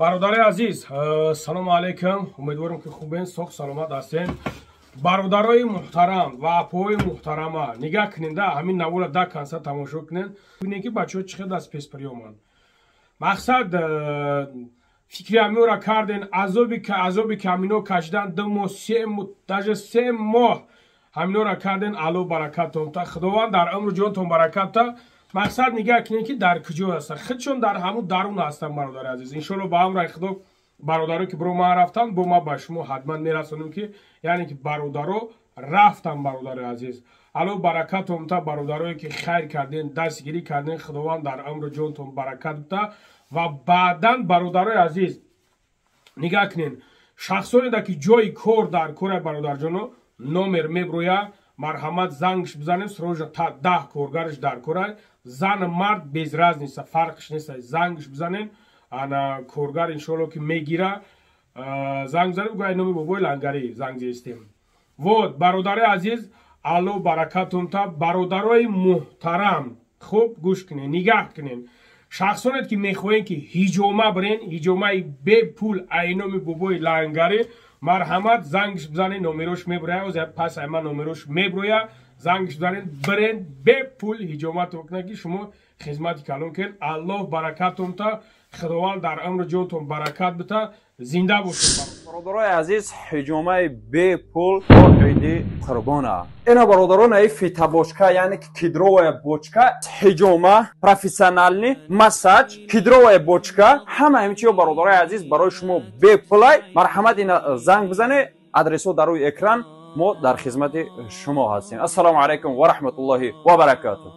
Бародари азиз, салому алайкум. Умедворам ки хубен, соғ саломат ҳастен. Бародарои муҳтарам ва апоҳои муҳтарама, нигаҳ кунед, ҳамин навора да конса тамошо кунед. Бинед ки бачаҳо чӣ қадар спецприёманд. Мақсад фикри ҳаминро карден, азоби ки ҳамино кашидан 2 моҳ, 3 моҳ, даже 3 моҳ ҳаминора карден. Алло баракатон та, Худованд дар умру ҷонтон баракат та. Мақсад нигаҳ кунед ки дар куҷо ҳастанд. Худшон дар ҳамун дарун ҳастанд, бародари азиз. Иншоалло ба амри Худо бародаро ки бро ман рафтанд, бо ма ба шумо ҳатман мерасонем ки яъне ки бародаро рафтанд, бародари азиз. Алло баракатон та, бародарое ки хайр карден, дастгирӣ карден, Худованд дар умру ҷонтон баракат та. Ва баъдан бародарои азиз нигаҳ кунед, шахсоне да ки ҷои кор дар кора, бародарҷоно, номер меброя, марҳамат зангш бизанем, срочно 10 коргарш дар кора, зан мард без разница, фарқш нест, зангш бизанем, ана коргар иншоалло ки мегира. Занг бизанем, гӯяй номи бобои Лангарӣ занг зестем. Вот бародарои азиз, алло баракатон та. Бародарои муҳтарам, хуб гӯш кунед, нигаҳ кунед. Шахсонет ки мехоҳем ки ҳиҷома бирен, ҳиҷомаи бепул айноми бобои Лангарӣ, марҳамат зангш бизанед, номерош меброя, оз пас ай ман номерош меброя, зангш бизанед, бирен бепул ҳиҷоматон кунед ки шумо хизмати калон кунед. Аллоҳ баракатон та, Худованд дар умру ҷонтон баракат бита, зинда бошед. Бародарои азиз, ҳиҷомаи бепул то иди қурбона. Ина бародарон, ай фитобочка, яъне ки кедровая бочка, ҳиҷома, профессиональный массаж, кедровая бочка, ҳама ҳамин чиё бародарои азиз барои шумо бепулай. Марҳамат ина занг бизанед, адресҳо дар рӯи экран, мо дар хизмати шумо ҳастем. Ассалому алайкум ва раҳматуллоҳи ва баракатуҳ.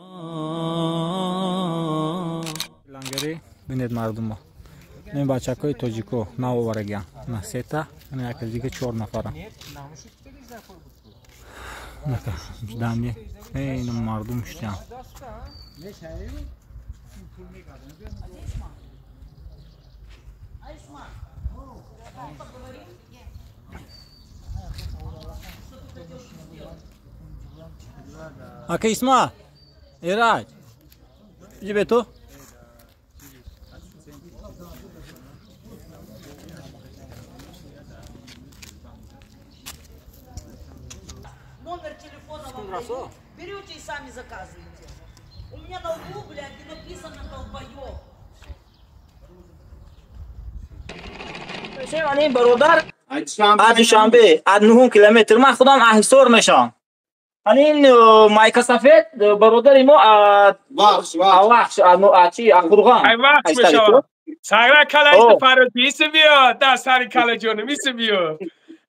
Лангари бинед мардумо. Ин бачакҳои тоҷико навоварагиан. На сета, на як дига 4 нафара. Дами. Ин мардум шудан. Ака Исма, Ираҷ. Ҷибе ту? Номер телефона вам дают, берете и сами заказываете. У меня на углу, блядь, написано долбоёб. Ин бародар аз Душанбе, аз 9 километр, ман худам аз Ҳисор мешавам. Ин майка сафед бародари мо Вахш, аз чи, аз Қурғон. Ай Вахш мешавам. Сагра кала ист фарод, ист биё, да сари кала ҷонам, ист биё.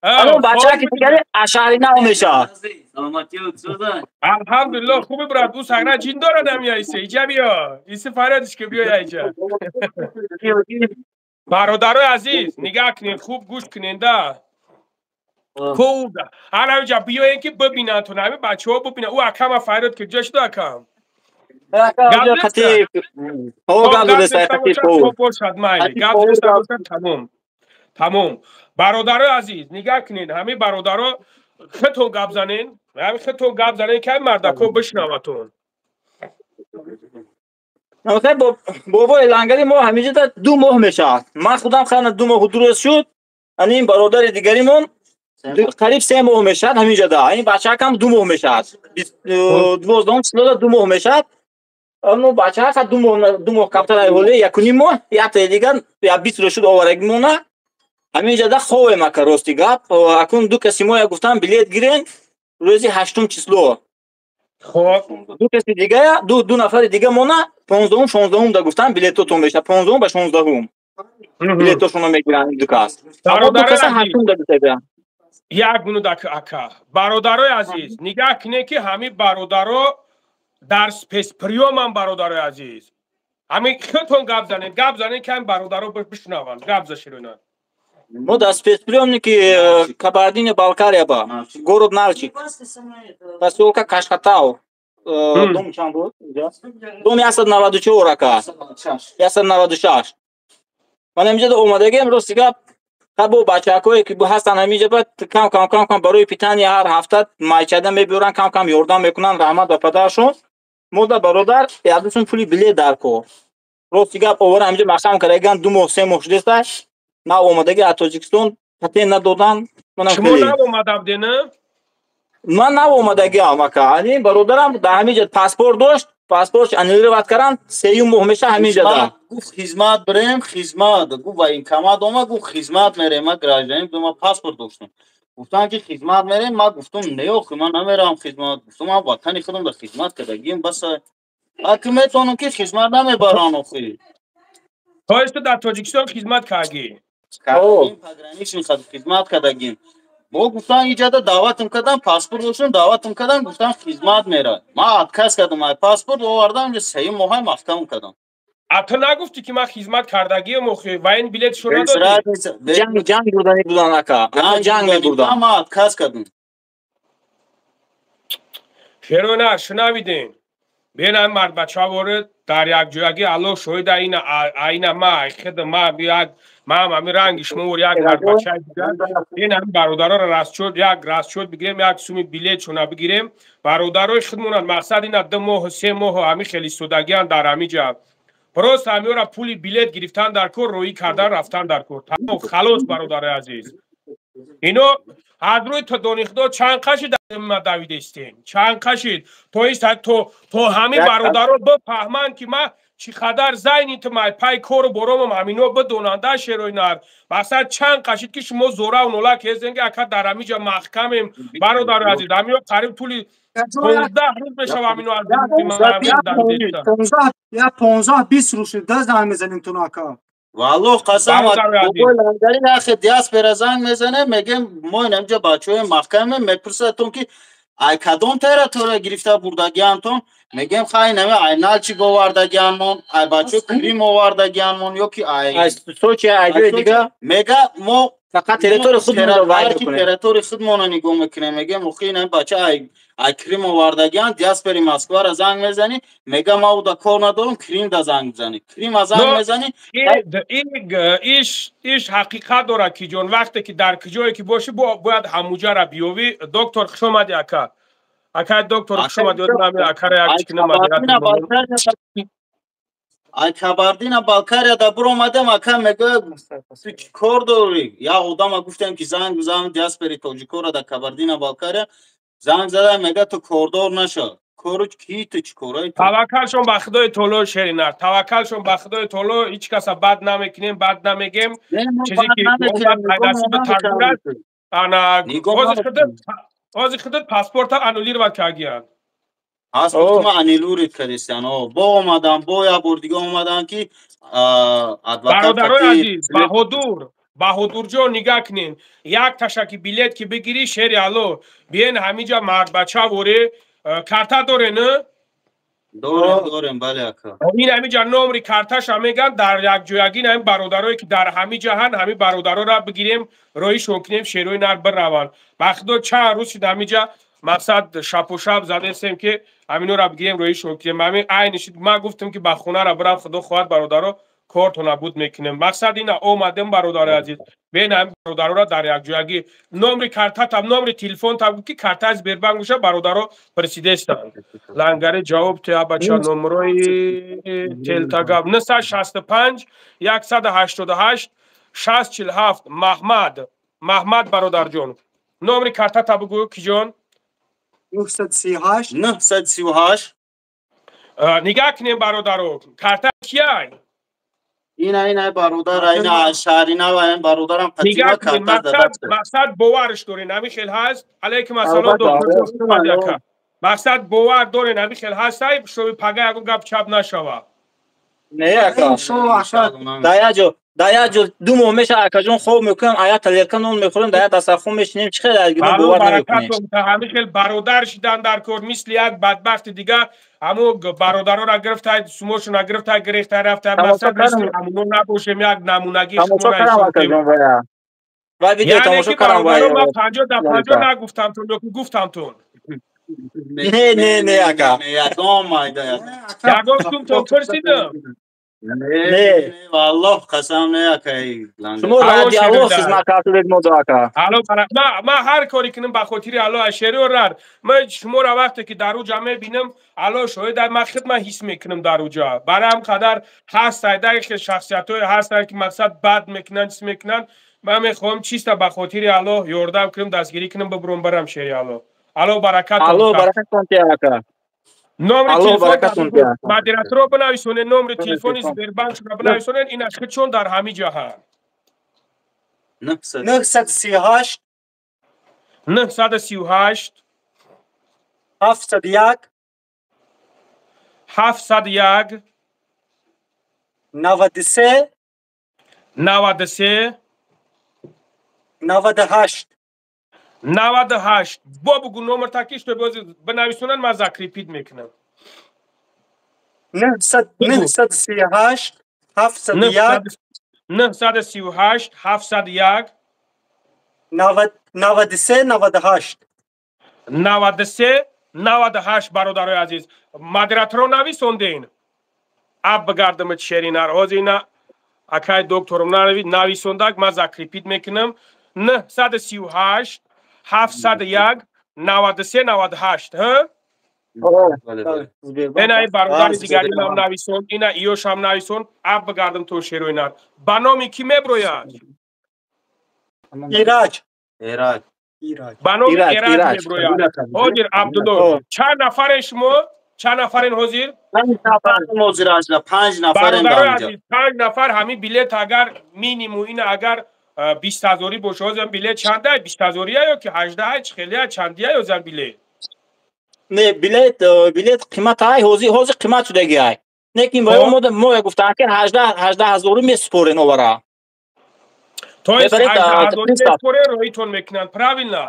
Ано бача ки дигаре аз шаҳри нав мешавад. Алҳамдулиллоҳ, хуби брат, ӯ сагра ҷин дорад ам я исе, иҷа биё. Исе фарёдиш ки биё я иҷа. Бародарои азиз, нигаҳ кунед, хуб гӯш кунед да. Куда? Ана иҷа биёен ки бибинанд тон, ҳамин бачаҳо бибинанд. Ӯ акама фарёд ки ҷо шуд акам. Гап неста бошад, тамом. Тамом. Бародарои азиз, нигаҳ кунед, ҳамин бародаро худтон гап занен, ҳамин худтон гап занен ки ҳамин мардако бишнаватон. Бобои Лангари мо ҳаминҷо 2 моҳ мешавад. Ман худам хана 2 моҳ дуруст шуд. Ани ин бародари дигаримон қариб 3 моҳ мешавад ҳаминҷо да. Ин бачаакам 2 моҳ мешавад. 12 числода 2 моҳ мешавад. Оно бачаака 2 моҳ, 2 моҳ камтар ҳоле 1.5 моҳ, якта дигар я 20 рӯз шуд оварагимона. Ҳаминҷо да ховем ака, рости гап. Акун ду каси мо я гуфтам билет гирен рӯзи 8 число. Хоб. Ду каси дига, ду нафари дига мона 15-ум, 16-ум да гуфтам билетотон меша 15-ум ба 16-ум. Билетошонро мегиранд ду кас. Ду каса 8-ум да гуфтам. Як минут ака. Бародарои азиз, нигаҳ кунед ки ҳамин бародаро дар спецприёмам, бародарои азиз. Ҳамин худтон гап занед, гап занед ки ҳамин бародаро бишнаванд. Гап заширона. Мо дар спецприёмники Кабардино-Балкария ба, город Нальчик, посёлка Кашхатау. Дом чанд буд? Дом 194 ака. 196. Ман ҳаминҷо омадагиам, рости гап, бо бачаҳое ки ҳастанд ҳаминҷо баъд кам кам кам кам барои питания ҳар ҳафта майчада мебиёранд, кам кам ёрдам мекунанд, раҳмат ба падарашон. Мо да бародар якдусум пули билет дар кор. Рости гап овара ҳамиҷа маҳкам кардаган 2 моҳ 3 моҳ шудеста. Нав омадаги аз Тоҷикистон патент надодан. Шумо нав омада будед, не? Ман нав омадагиам ака. Ани бародарам дар ҳамиҷа паспорт дошт, паспортш аннулировать кардан, 3 моҳ меша ҳамиҷа да. Гуфт хизмат бирем, хизмат. Гуфт военкомат омад, гуфт хизмат мерем, ман гражданин будам, ман паспорт доштам. Гуфтан ки хизмат мерем, ман гуфтам не охи, ман намерам хизмат. Гуфтам ман ватани худам дар хизмат кардагиам, бас. Аки метавонам ки хизмат намебарам охи. То есть ту дар Тоҷикистон хизмат кардӣ? Пограничный хизмат кардагим. Бо гуфтан иҷада даъватам кардам, паспорт доштам, даъватам кардам, гуфтан хизмат мера. Ман отказ кардам, ай паспорт овардам, инҷа 3 моҳай маҳкам кардам. А ту нагуфтӣ ки ман хизмат кардагиам охи, ва ин билетшо надодӣ? Ҷанг бурдани будан ака. Ҷанг мебурдан. Ман отказ кардам. Шерона, шунавидем. Бенам мардбача ворид дар якҷоягӣ Аллоҳ шоҳид айна айна ма хид ма як ма ҳами ранги шумо вор як мардбачаи дигар бен ҳами бародароро расчёт як расчёт бигирем, як суми билетшона бигирем, бародарои худмонанд. Мақсад ина 2 моҳ 3 моҳ ҳами хеле истодагианд дар ҳами ҷа. Просто ҳамиёра пули билет гирифтан дар кор, роҳӣ кардан рафтан дар кор. Тамом, халос, бародарои азиз. Ино аз рӯи то донихудо чанд қашид ма давидестем, чанд қашид то ист то ҳами бародаро бифаҳманд ки ма чӣ қадар зайни ту май пай кору боромам, ҳамино бидонанда шерои нар. Мақсад чанд қашид ки шумо зорав нола кезен ки ака дар ҳамиҷа маҳкамем, бародари азиз. Ҳамино қариб тӯли 15 рӯз мешава ҳамино аз 15-20 рӯз шуда занг мезанем тун ака. Валлоҳ қасам, бобои лангари нахе диаспора занг мезанем, мегем мо инамҷа бачаҳои маҳкамем, мепурсадтон ки ай кадом территория гирифта бурдагиантон, мегем хай наме ай Налчик овардагианмон, ай бачаҳои Крим овардагианмон ё ки ай Сочи, ай ҷои дига. Мега мо фақат территорияи худмонро вайрон мекунем. Территорияи худмонро нигоҳ мекунем, мегем охи инам бача ай Крим овардагиан, диаспори Москваро занг мезанӣ, мега ма уда кор надорам, Крим да занг мезанӣ. Крима занг мезанӣ. Иш ҳақиқат дорад ки ҷон, вақте ки дар куҷое ки бошӣ, бояд ҳамуҷара биёвӣ. Доктор, хуш омадӣ ака. Ака доктор, хуш омадӣ. Акара як чикина мадрат. Ай Кабардина Балкария да буромадам, ака мегӯяд ту чӣ кор дорӣ? Як одама гуфтем ки занг бизанам диаспори тоҷикора дар Кабардина Балкария, занг задам, мега ту кордор наша. Кору ки ту чӣ кораи ту? Таваккалшон ба Худои Таоло, шеринар. Таваккалшон ба Худои Таоло, ҳеҷ каса бад намекунем, бад намегем. Чизе ки насиби тақдир аст. Ана ҳозир худат паспорта аннулировать кардиянд. Паспортма аннулировать кардистан. Бо омадам, бо як бор дига омадам ки адвокат. Бародарои азиз, Баҳодур, Баҳодурҷон, нигаҳ кунен. Як ташаки билет ки бигирӣ, шери Алло, биен ҳамиҷа мардбача воре, карта доре, не? Дорем, дорем, бале ака. Ин ҳамиҷа номри карташа меган, дар якҷоягӣ ҳамин бародарое ки дар ҳамиҷа ҳанд, ҳамин бародароро бигирем, роҳишон кунем, шерои нар бираванд. Ба Худо чанд рӯз шуд ҳамиҷа мақсад шапу шаб задестем ки ҳаминора бигирем, роҳишон кунем. Ҳамин айни шуд ман гуфтам ки ба хонара бирам, Худо хоҳад бародаро кортона буд мекунем. Мақсад ина омадем, бародари азиз. Бен ҳамин бародароро дар якҷоягӣ номри картатам, номри телефонтам ки картаи Сбербанк боша, бародаро присидестанд. Лангари ҷавоб теа бача, номрои телтагав 965 188 647. Маҳмад, Маҳмад бародарҷон, номри картата бигӯ ки ҷон. 938 938. Нигаҳ кунем бародаро, карта кияй? Ина ина бародар, ина шаҳрина ва ин бародарам Нигаҳ кунем, мақсад мақсад боварш дорен, ҳамин хел ҳаст. Алайкум ассалом, доктор. Мақсад бовар дорен, ҳамин хел ҳаст, ай шоби пага ягон гап чап нашава. Не ака. Дар як ҷо 2 моҳ мешавад акаҷон, хоб мекунем, ая тарелка нон мехӯрем, дар як дастархон мешинем, чӣ хел агино бовар намекунем. Ҳамин хел бародар шидан дар кор, мисли як бадбахти дига ҳамо бародарора гирифтай, сумошона гирифтай, гирифтай рафтай. Мақсад мисли ҳамоно набошем, як намунагӣ шуморо. Ва видео тамошо кардам. Ман 50 дар 50 нагуфтамтон ё ки гуфтамтон? Не, не, не ака. Ягон майда. Ягон сумтон пурсидам? Не, валлоҳ қасам не акай. Шумо ради Аллоҳ хизмат кардед мо ака. Алло, ма ҳар кори кунам ба хотири Аллоҳ шериорар. Ма шуморо вақте ки дар уҷа мебинам, Аллоҳ шоҳид, ма хидмат ҳис мекунам дар уҷа. Барои ҳам қадар ҳаст дар хел шахсиятҳое ҳастанд ки мақсад бад мекунанд, чиз мекунанд. Ман мехоҳам чиста ба хотири Аллоҳ ёрдам кунам, дастгирӣ кунам, бибурам барам шери Аллоҳ. Аллоҳ баракат. Аллоҳ баракатон диҳад ака. Номери телефон модераторо бинависонед, номери телефони Сбербанкро бинависонед, ин худшон дар ҳамин ҷаҳат. 938 938 701 701 93 93 98 98. Бо бугу номер таки, что бинависонанд, ман закрепить мекунам. 938 701 938 701 93 98 93 98. Бародарои азиз, модераторо нависонден. Аб бигардамад шеринар. Ҳозир ина акай доктором нависондак, ман закрепить мекунам. 938 701 93 98. Ҳа? Ина ин бародари дигаримам нависон, ина иёшам нависон, аб бигардам то шероинар. Ба номи кӣ меброяд? Ираҷ. Эраҷ. Ба номи Эраҷ меброяд. Ҳозир Абдулло, чанд нафарен шумо? Чанд нафарен ҳозир? Панҷ нафарем ҳозир аҷла, панҷ нафарем дар инҷо. Панҷ нафар ҳамин билет агар минимум ина агар 20 ҳазорӣ боша, ҳозир билет чанда? 20 ҳазория ё ки 18 чи хелия чандия ҳозир билет? Не, билет билет қимат ай, ҳозир ҳозир қимат шудаги ай. Лекин ба мо мо гуфтан ки 18 ҳазорӣ месупорен овара. То есть 18 ҳазорӣ месупорен, роитон мекунанд, правильно?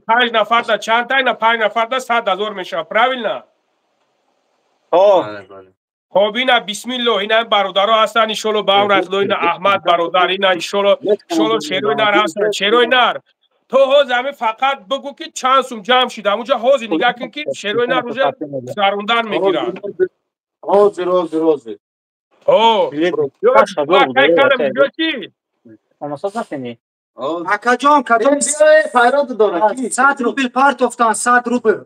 Панҷ нафар да чанд тайна, панҷ нафар да 100 ҳазор мешавад, правильно? Хоб, ина бисмилло, ина бародаро ҳастанд, иншолло ба амр асло, ина Аҳмад бародар, ина иншолло иншолло шерои нар ҳастанд, шерои нар. То ҳозир ҳамин фақат бигӯ ки чанд сум ҷамъ шид, ҳамунҷа ҳозир нигаҳ кун ки шерои нар уже гузарондан мегирад. Ҳозир, ҳозир, ҳозир. О, ё чи? Акаҷон, кадом пайрод дорад? 100 рубл партофтан, 100 рубл.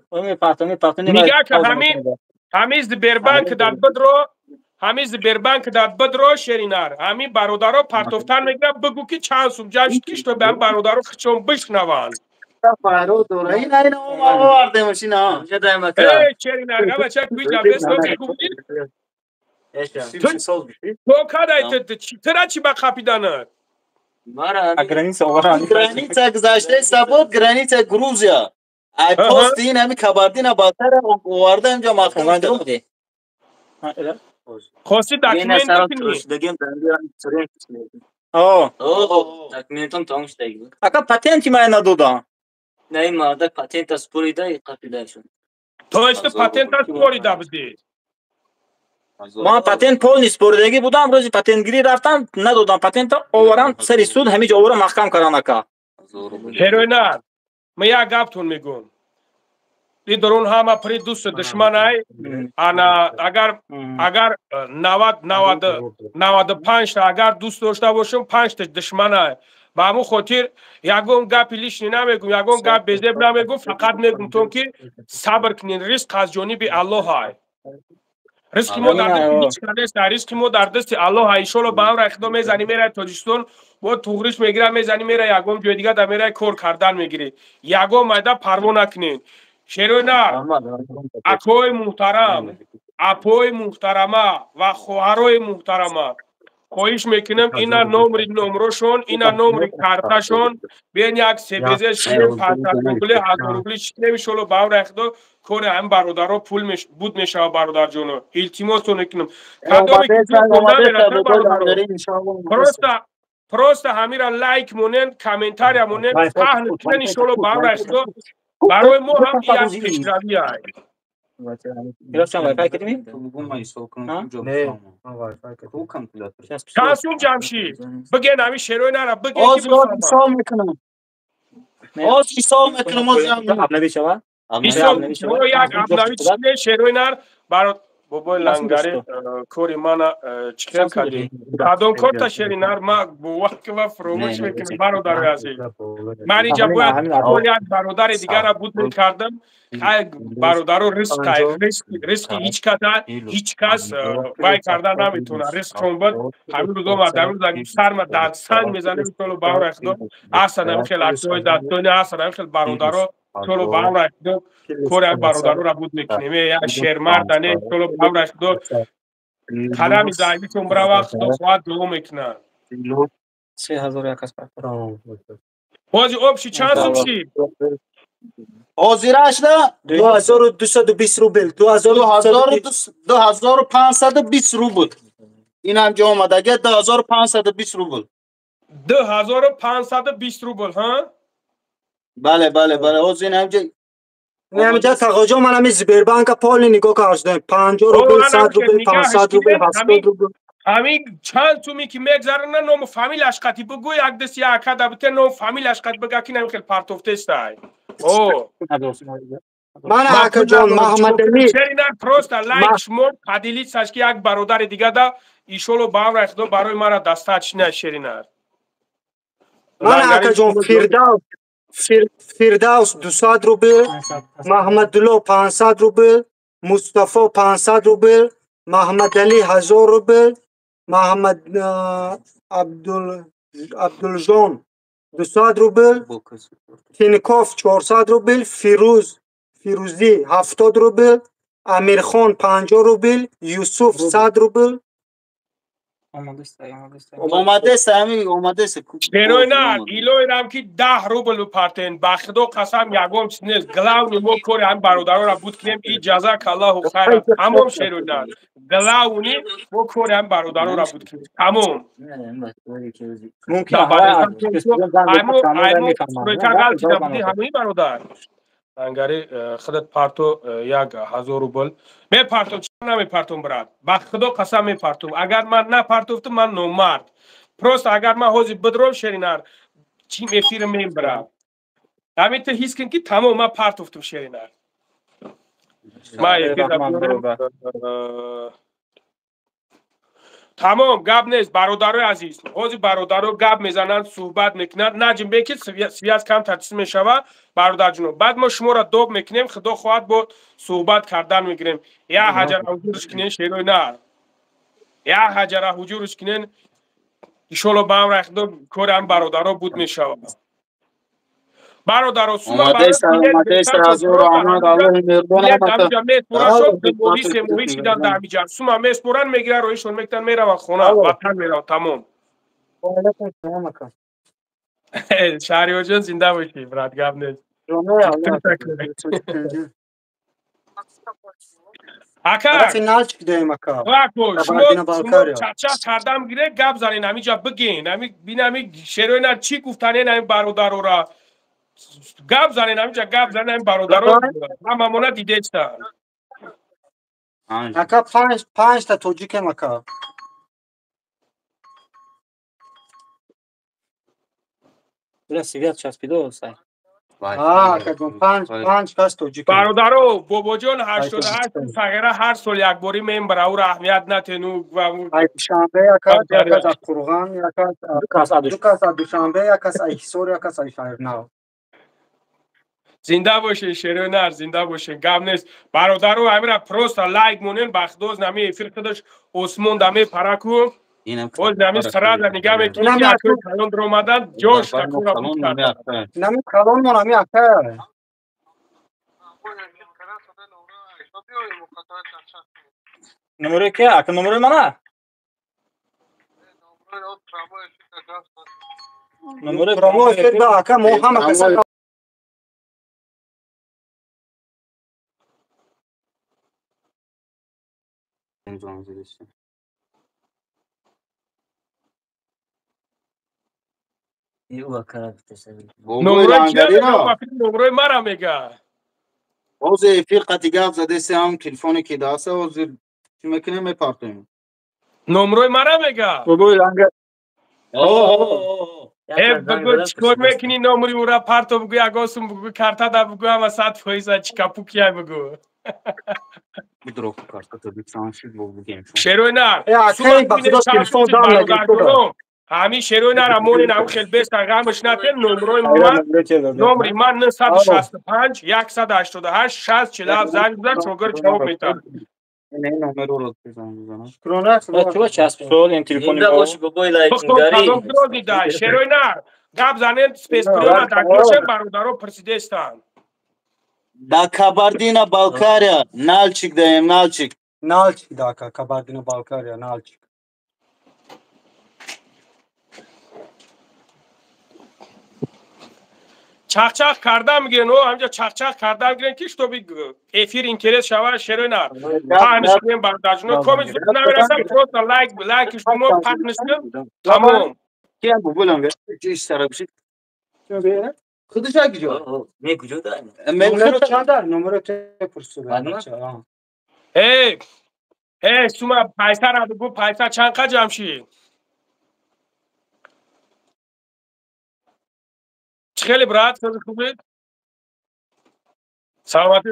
Нигаҳ кун ҳамин ҳамин Сбербанк дар бидро, ҳамин Сбербанк дар бидро шеринар. Ҳамин бародаро партофтан мегирад, бигӯ ки чанд сум ҷамъ шуд, ки што ба ҳам бародаро хичон бишнаванд. Пайрод дорад. Ина ина овардемш ина. Э, шеринар, бача куҷа бесто гуфти? То кадай тра чи ба қапиданат? А граница оваран. Граница гузашта сабот, граница Грузия. Ай пост ин ҳами Кабардина Балкара оварда инҷо маҳкам. Хости документ кунӣ? О, документон тамом шудаги. Ака патенти ман надодам. На ин мардак патента спорида қапида шуд. То есть патента спорида будӣ? Ман патент полный споридагӣ будам, рӯзи патентгирӣ рафтам, надодам патента, оварам сари суд, ҳамин ҷо оварам маҳкам кардам ака. Ҳероинар, ман як гаптон мегӯм. И дурун ҳама при дӯсту душман ай, ана агар агар 90 90 95 та агар дӯст дошта бошам, 5 та душман ай. Ба ҳамун хотир ягон гапи лишний намегӯм, ягон гап безеб намегӯм, фақат мегӯм тон ки сабр кунед, ризқ аз ҷониби Аллоҳ ай. Ризқи мо дар дасти ҳеҷ кас нест, ризқи мо дар дасти Аллоҳ ай. Иншолло ба амри Худо мезанӣ мерай Тоҷикистон, бо туғриш мегира, мезанӣ мерай ягон ҷои дига да мерай кор кардан мегирӣ. Ягон майда парво накунед. Шерои нар, акои муҳтарам, апои муҳтарама ва хоҳарои муҳтарама, хоҳиш мекунам ина номри номрошон, ина номри карташон, биен як себезе ширем 500 рубли, 1000 рубли чикнем, иншолло ба амри Худо кори ҳамин бародаро пул буд мешавад, бародарҷоно. Илтимостон мекунам. Кадоме ки просто просто ҳамира лайк монен, комментария монен, паҳн кунен, иншолло ба амри Худо барои мо ҳам як пешравӣ ай. Чанд сум ҷамшид? Биген ҳамин шерои нара, биген ки Ҳозир ҳисоб мекунам. Ҳозир ҳисоб мекунам, ҳозир ҳисоб як абнавӣ чизе шерои нар баро. Бобои Лангари, кори мана чӣ хел кардӣ? Кадом корта, Шеринар? Ма бовар ки ва фуромӯш мекунем, бародари азиз. Ман инҷа бояд як бародари дигара буд мекардам. Хай, бародаро, ризқ, ризқи ҳеҷ каса ҳеҷ кас вай карда наметавонад. Ризқшон буд. Ҳамин рӯзо ма дар рӯз сарма дар санг мезанем, иншолло, ба амри Худо. Ҳастанд ҳамин хел аксҳои дастони, ҳастанд ҳамин хел бародаро. Иншолло, ба амри Худо, кори ҳамин бародароро буд мекунем. Як шермарда не, иншолло, ба амри Худо, қадами заифитон бирава, Худо хоҳад, дуо мекунад. Ҳозир общий чанд сум шид? Ҳозирашда 2220 рубл. 2520 рубл. Инам ҷо омадаги 2520 рубл. 2520 рубл, ҳа? Бале, бале, бале. Ҳозир инам ҷо Намиҷа тағоҷон, ман ҳами Сбербанка поли нигоҳ кардам. 50 рубл, 100 рубл, 500 рубл, 70 рубл. Ҳамин чанд суме ки мегзарона, ному фамилияш қати бугӯ, як даст як акада бите, ному фамилияш қати бига, ки нами хел партофтестай. О. Ман, акаҷон, Маҳмадали. Шеринар, просто лайк шумо поделиться, ки як бародари дига да, иншолло, ба амри Худо, барои мара достаточно, Шеринар. Ман, акаҷон, Фирдавс, Фирдавс 200 рубл, Маҳмадулло 500 рубл, Мустафо 500 рубл, Маҳмадали 1000 рубл, Маҳмад Абдулҷон 200 рубл, Тинков 400 рубл, Фирӯз Фирӯзӣ 70 рубл, Амирхон 50 рубл, Юсуф 100 рубл. Омадест, ҳамин омадест. Шерои на, илоирам ки 10 рубл бипартен. Ба Худо қасам, ягон чиз нест. Главный мо кори ҳамин бародаронро буд кунем. И ҷазакаллоҳу хайра. Тамом, шерои на. Главный мо кори ҳамин бародаронро буд кунем. Тамом. Мумкин ҳамин бародар. Ангари, худат парто 1000 рубл. Мепартом, чӣ намепартом, брат? Ба Худо қасам, мепартом. Агар ман напартофтам, ман номард. Просто агар ман ҳозир бидром, Шеринар, чим эфир мебарам. Ҳамин ту ҳис кун, ки тамом, ман партофтам, Шеринар. Ман эфир тамом, гап нест, бародарои азиз. Ҳозир бародаро гап мезананд, суҳбат мекунанд. Наҷим ки связь камтар чиз мешавад, бародарҷуно. Баъд мо шуморо доб мекунем, Худо хоҳад, бо суҳбат кардан мегирем. Я ҳаҷара ҳуҷурш кунен, шерои нар. Я ҳаҷара ҳуҷурш кунен. Иншолло, ба амри Худо, кори ҳам бародаро буд мешавад. Бародаро, сума семоҳӣ шидан дар ҳамиҷа. Сума меспоранд, мегиранд, роҳишон мекунанд, мераванд хона, ватан мераванд, тамом. Шаҳриёрҷон, зинда бошӣ, брат, гап нест. Ака, шумо чақчақ кардам гире, гап занен, ҳамиҷа бигин, ҳами бин, ҳами шерои нар чӣ гуфтанен, ҳами бародарора гап занен, ҳамиҷа гап занен, ҳами бародаро ҳамамона дидестанд. Ака, панҷта тоҷикем, ака. Связь часпидо сай. Панҷ кас тоҷикем. Бародаро, бобоҷон 88 фағира ҳар сол якборӣ мембара, ӯро аҳамият натену. Ай Душанбе, як кас аз Қурғон, ду кас аз Душанбе, як кас аз Ҳисор, як кас аз Шаҳрнав. Зинда бошед, шерои нар, зинда бошед, гап нест. Бародаро, ҳамира просто лайк монен, ба Худоз, нами эфир худаш осмон да мепараку. Боз нами сразу нигаҳ мекунӣ, ки акои калон даромадан, ҷош такура буд карда. Нами калонмон ҳами ака. Номерои ки? Ака, номерои мана? Номерои прямой эфир ба, ака, мо ҳама каса. Номрои мара мега. Ҳозир эфир қати гап задеси, ҳам телефоне ки даста, ҳозир чӣ мекунем, мепартоем. Номрои мара мега. Бобои Лангар. Э, бугӯ, чикор мекунӣ, номри ӯра парто, бугӯ, ягон сум бугӯ, картада бугӯ, ҳама 100% чикапукия бугӯ. Шерои нар. Ҳамин шерои нара монин ҳам хел бестан ғамш натен номрои ман номри ман 965 188 60 47 занг бизан шогирд ҷавоб метад. Шерои нар гап занен спецприёма дакошем бародаро пурсидестанд. Да Кабардино Балкария Налчик даем Налчик. Налчик да Кабардино Балкария Налчик. Чахчах карда мегирен, о ҳамҷа чахчах карда мегирен ки чтобы эфир интерес шава шерои нар. Паҳнш кунем бародарҷоно, коммент зуд намерасам, просто лайк лайки шумо паҳнш кун, тамом. Киям бубулам, чӣ сарабши? Худаш куҷо? Не куҷо да? Номеро чанд дар? Номеро те пурсида. Эй, эй, сума пайса ра бигӯ, пайса чанд қа ҷамъ шид? Хеле брат, хеле хубед? Саломатӣ.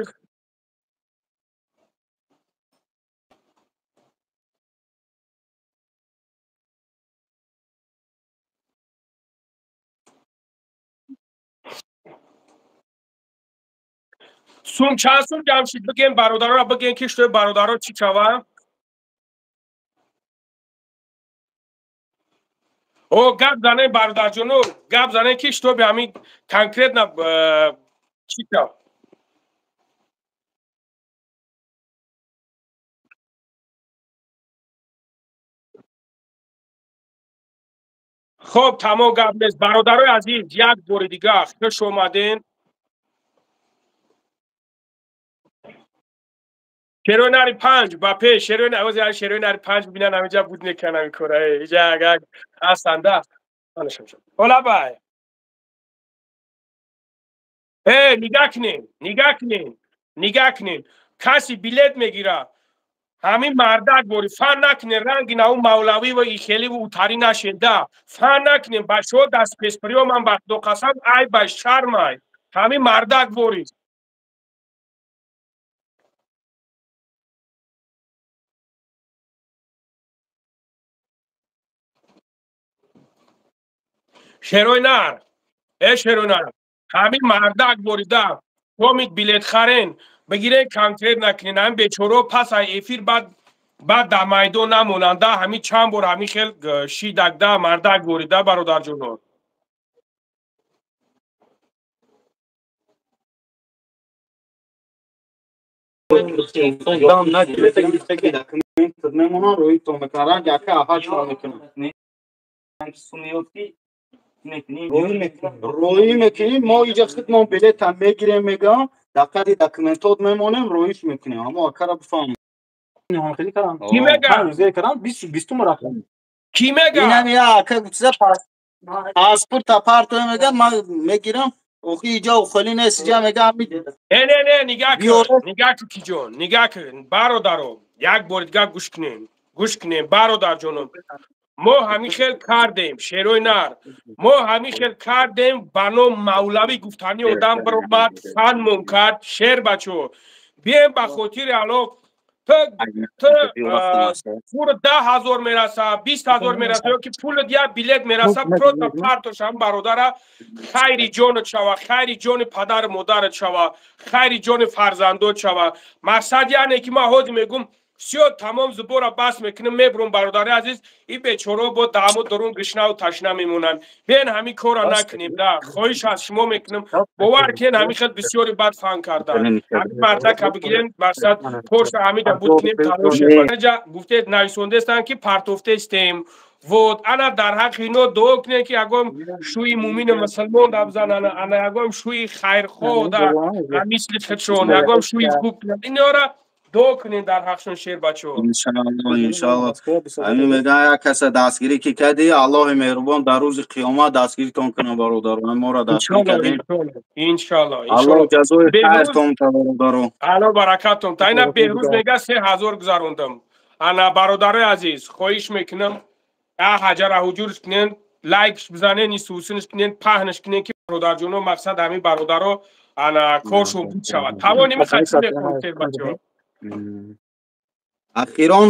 Сум чанд сум ҷамъ шид? Бигем бародароро, бигем ки шуд бародаро чӣ шава? О, гап занем бародарҷоно, гап занем ки чтобы ҳамин конкретно чӣ шав. Хоб, тамом гап нест. Бародарои азиз, як бори дигар хуш омаден. Шерои нари панҷ ба пеш, шерои ози шерои нари панҷ бибинан ҳаминҷа буд мекунам ин кора. Иҷа агар ҳастанда. Ҳола бай. Э, нигаҳ кунем, нигаҳ кунем, нигаҳ кунем. Каси билет мегира. Ҳамин мардак бори фан накунем, ранги нав мавлавӣ ва ихеливу утарӣ нашеда. Фан накунем, бачаҳо даст песприёман ба Худо қасам, ай ба шармай. Ҳамин мардак бори. Шерои нар, э шерои нар, ҳамин мардак борида, комит билет харен, бигирен конкрет накунен, ҳамин бечоро пас ай эфир баъд дар майдон намонанда, ҳамин чанд бор ҳамин хел шидакда мардак борида бародарҷоно. Роӣ мекунем, мо иҷа худмон билетам мегирем, мегӯям, дар қади документот мемонем, роиш мекунем. Аммо акара бифаҳмем. Кӣ мега? Кӣ мега? Инам я ака гуфта паспорта партоя мега, ман мегирам, охи иҷа ухоли нест, иҷа мега ҳами. Не, не, не, нигаҳ кун, нигаҳ кун киҷон, нигаҳ кун, бародаро, як бори дигар гӯш кунем, гӯш кунем, бародарҷоном. Мо ҳамин хел кардем, шерои нар. Мо ҳамин хел кардем, ба ном мавлавӣ гуфтани одам баромад, фанмон кард, шер бачо. Бием ба хотири Аллоҳ, ту пул 10,000 мераса, 20,000 мераса, ё ки пулат як билет мераса, просто партош ҳам бародара, хайри ҷонат шава, хайри ҷони падару модарат шава, хайри ҷони фарзандот шава. Мақсад яъне ки ман ҳозир мегӯм, всё тамом зубора бас мекунем, мебурам бародари азиз, ин бечораҳо бо даҳму дурун гушнаву ташна мемонанд. Биен ҳамин корро накунем, да хоҳиш аз шумо мекунем, бовар кунед ҳамин хел бисёри бад фан кардан. Ҳамин мардака бигирем, мақсад поша ҳамида буд кунем, талоше. Гуфтед нависондестанд ки партофтестем. Вот ана дар ҳаққи ино дуо кунед ки ягон шӯи мумину мусулмон да бизананд, ана ягон шӯи хайрхоҳ да мисли худшон, ягон шӯи хуб кунанд. Инора дуо кунед дар ҳақшон шер бачо. Иншаллоҳ, иншаллоҳ. Ҳамин мегӯян як каса дастгирӣ ки кардӣ, Аллоҳи меҳрубон дар рӯзи қиёмат дастгиритон кунад бародарон. Моро дастгирӣ кардем. Иншаллоҳ, Аллоҳ ҷазои хайртон та бародарон. Аллоҳ баракатон та. Ина Беҳрӯз мега 3000 гузарондам. Ана бародарои азиз, хоҳиш мекунам, ҳаҷара ҳуҷурш кунен, лайкш бизанен, исусинш кунен, паҳнш кунен ки бародарҷоно мақсад ҳамин бародаро ана коршон буд шавад. Тавони мехоҳед мехоҳед бачаҳо. Ахирон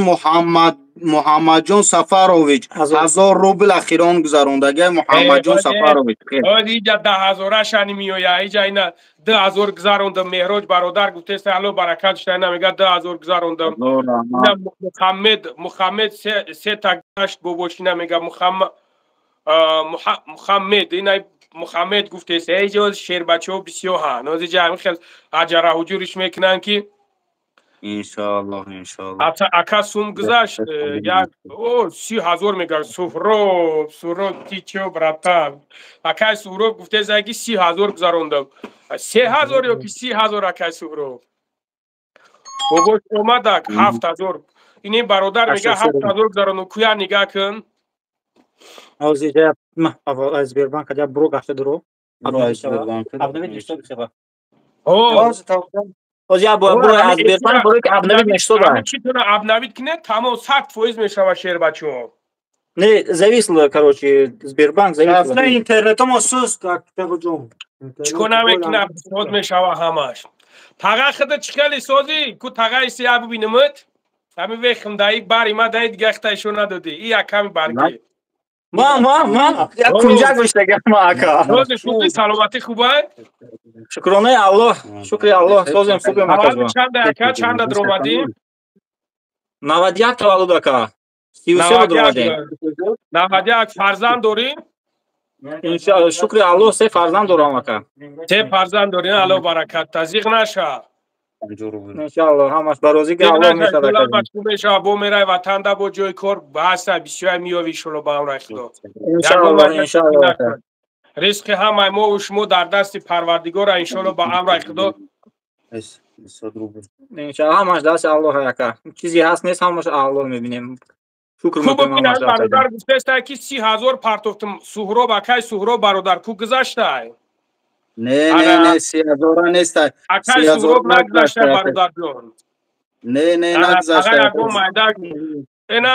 Муҳаммадҷон Сафарович 1000 рубл ахирон гузарондагӣ Муҳаммадҷон Сафарович. Иҷа 10 000-ашани меоя, иҷа ина 2000 гузарондам. Меҳроҷ бародар гуфтест, алло баракат шуда, ина мега 2000 гузарондам. Мухаммед, Мухаммед сета гашт бобош, ина мега Мухаммед, ина Мухаммед гуфтест. Эҷо шербачаҳо бисёр ҳан, ҳозир ҳамин хел аҷара ҳуҷуриш мекунанд ки. Иншоаллоҳ, иншоаллоҳ. Ака, сум гузашт, як о 30 000 мега Суҳроб. Суҳроб, ти чё, братан? Акай Суҳроб гуфтест, ки 30 000 гузарондам. 3000 ё ки 30 000, акай Суҳроб? Бобош омадак 7000. Ини бародар мега 7000 гузарондам. Куя нигаҳ кун. Ҳозир Сбербанк бро гашта дуро. Ҳозир як бор бро аз Сбербанк бро ки обновить мешуда. Читона обновить кине, тамом, 100% мешава, шербачо. Не, зависло, короче, Сбербанк зависло. Рафта интернетомо суст, ҷон. Чико намекуна, соз мешава ҳамаш. Тага хида чӣ хеле созӣ? Ку тагаи сия бибинимт? Ҳами вехм даи бари ма даи дига хитаишо надодӣ. И яками барги. Ман як кунҷак биштагам, ака. Сози, хуби, саломатӣ хубай? Шукронаи Аллоҳ, шукри Аллоҳ, созем, хубем, ака. Чанда, ака, чанда даромадӣ? 91 таваллуд, ака. 33 даромадем. 91. Фарзанд дорӣ? Иншоаллоҳ, шукри Аллоҳ, се фарзанд дорам, ака. Се фарзанд дорӣ, Аллоҳ баракат тазиқ наша. Иншоаллоҳ, ҳамаш ба розиги Аллоҳ мешавад, ака. Мешава, бо мерай ватанда, бо ҷои кор ҳаста, бисёр меёви, иншоаллоҳ, ба амраи Худо. Иншоаллоҳ, иншоаллоҳ. Ризқи ҳамаи мо шумо дар дасти Парвардигора, иншоаллоҳ, ба амраи Худо. Иншоаллоҳ, ҳамаш дасти Аллоҳ, ака. Чизе ҳаст, нест, ҳамаш Аллоҳ мебинем. Шукр мекунем. Бародар гуфтеста, ки 30 000 партофтам. Суҳроб, акай Суҳроб бародар, ку гузаштай? Не, не, не, 30 000-а нестай. Акай Суҳроб, нагузашта, бародарҷон? Не, не, нагузашта. Ина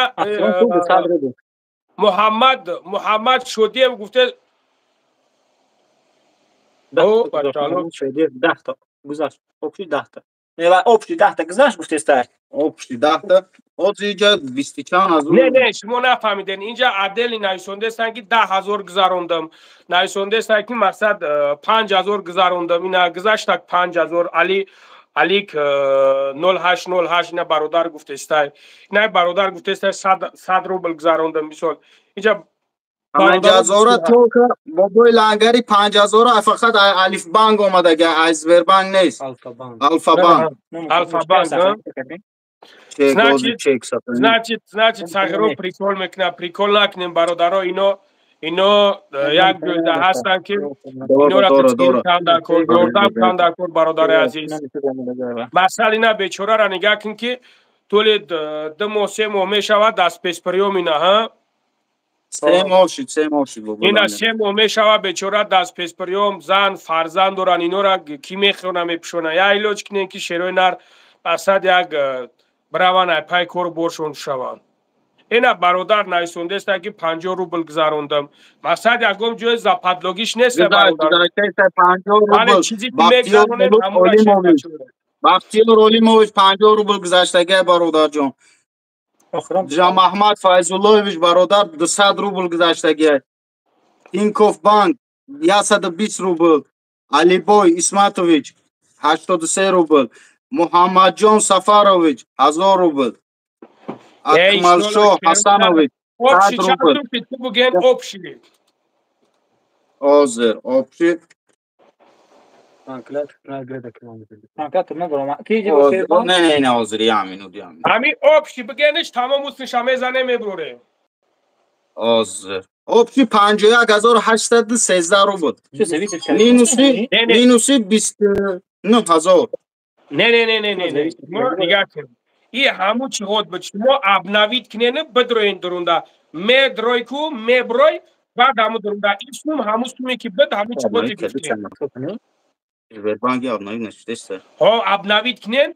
Муҳаммад, Муҳаммад Шодиев гуфте. 10 та гузашт, общий 10 та, общий 10 та гузашт, гуфтеста. Общий 10 та. Ҳозир инҷа бисту чанд ҳазор. Не, не, шумо нафаҳмиден. Инҷа отдельно нависондестан, ки 10 000 гузарондам. Нависондестан, ки мақсад 5000 гузарондам. Ина гузаштак 5000. Али Алик 0808, ина бародар гуфтестай. Ина бародар гуфтестай, 100 рубл гузарондам, мисол. Инҷа 5000-а только, бобои Лангари, 5000-а фақат Алифбанк омадага, аз Сбербанк нест. Алфабанк. Алфабанк. Значит, Сағиро прикол мекунад. Прикол накунем, бародаро. Ино як ҷойда ҳастанд, ки инора кор, ёрдам кан дар кор, бародари азиз. Масал, ина бечораро нигаҳ кун, ки тӯли 2 моҳ, 3 моҳ мешавад, дар спецприём ина ҳа. 3 моҳ шуд, 3 моҳ шуд. Ина 3 моҳ мешавад, бечора дар спецприём, зан, фарзанд доранд. Инора кӣ мехӯрна, мепӯшона? Як илоҷ кунем, ки шерои нар мақсад як бираванд, ай пай кору боршон шаванд. Ина бародар нависондеста, ки 50 рубл гузарондам. Мақсад, ягон ҷои западлогиш нест. Чизе ки мегузаронед. Бахтиёр Олимович 50 рубл гузаштагай, бародарҷон. Ҷамаҳмад Файзуллоевич бародар 200 рубл гузаштагай. Тинькофф банк 120 рубл. Алибой Исматович 83 рубл. Муҳаммадҷон Сафарович 1000 рубл. Акмалшоҳ Ҳасанович 100 рубл. Ҳозир общий. Не, не, не, ҳозир як минут, як минут. Ҳамин общий бигениш, тамом усниша мезане, мебурем. Ҳозир общий 51 813 рубл. Минуси 29 000. Не, не, не, не, не, не, нигаҳ кун, и ҳамун чӣ ғод буд. Шумо обновить кунену бидроен дурунда, медрой ку меброй, баъд ҳамун дурунда ин сум, ҳамун суме ки буд, ҳамун чӣ боди гуфтем. Сбербанки обновить нашудеста. Ҳо, обновить кунен.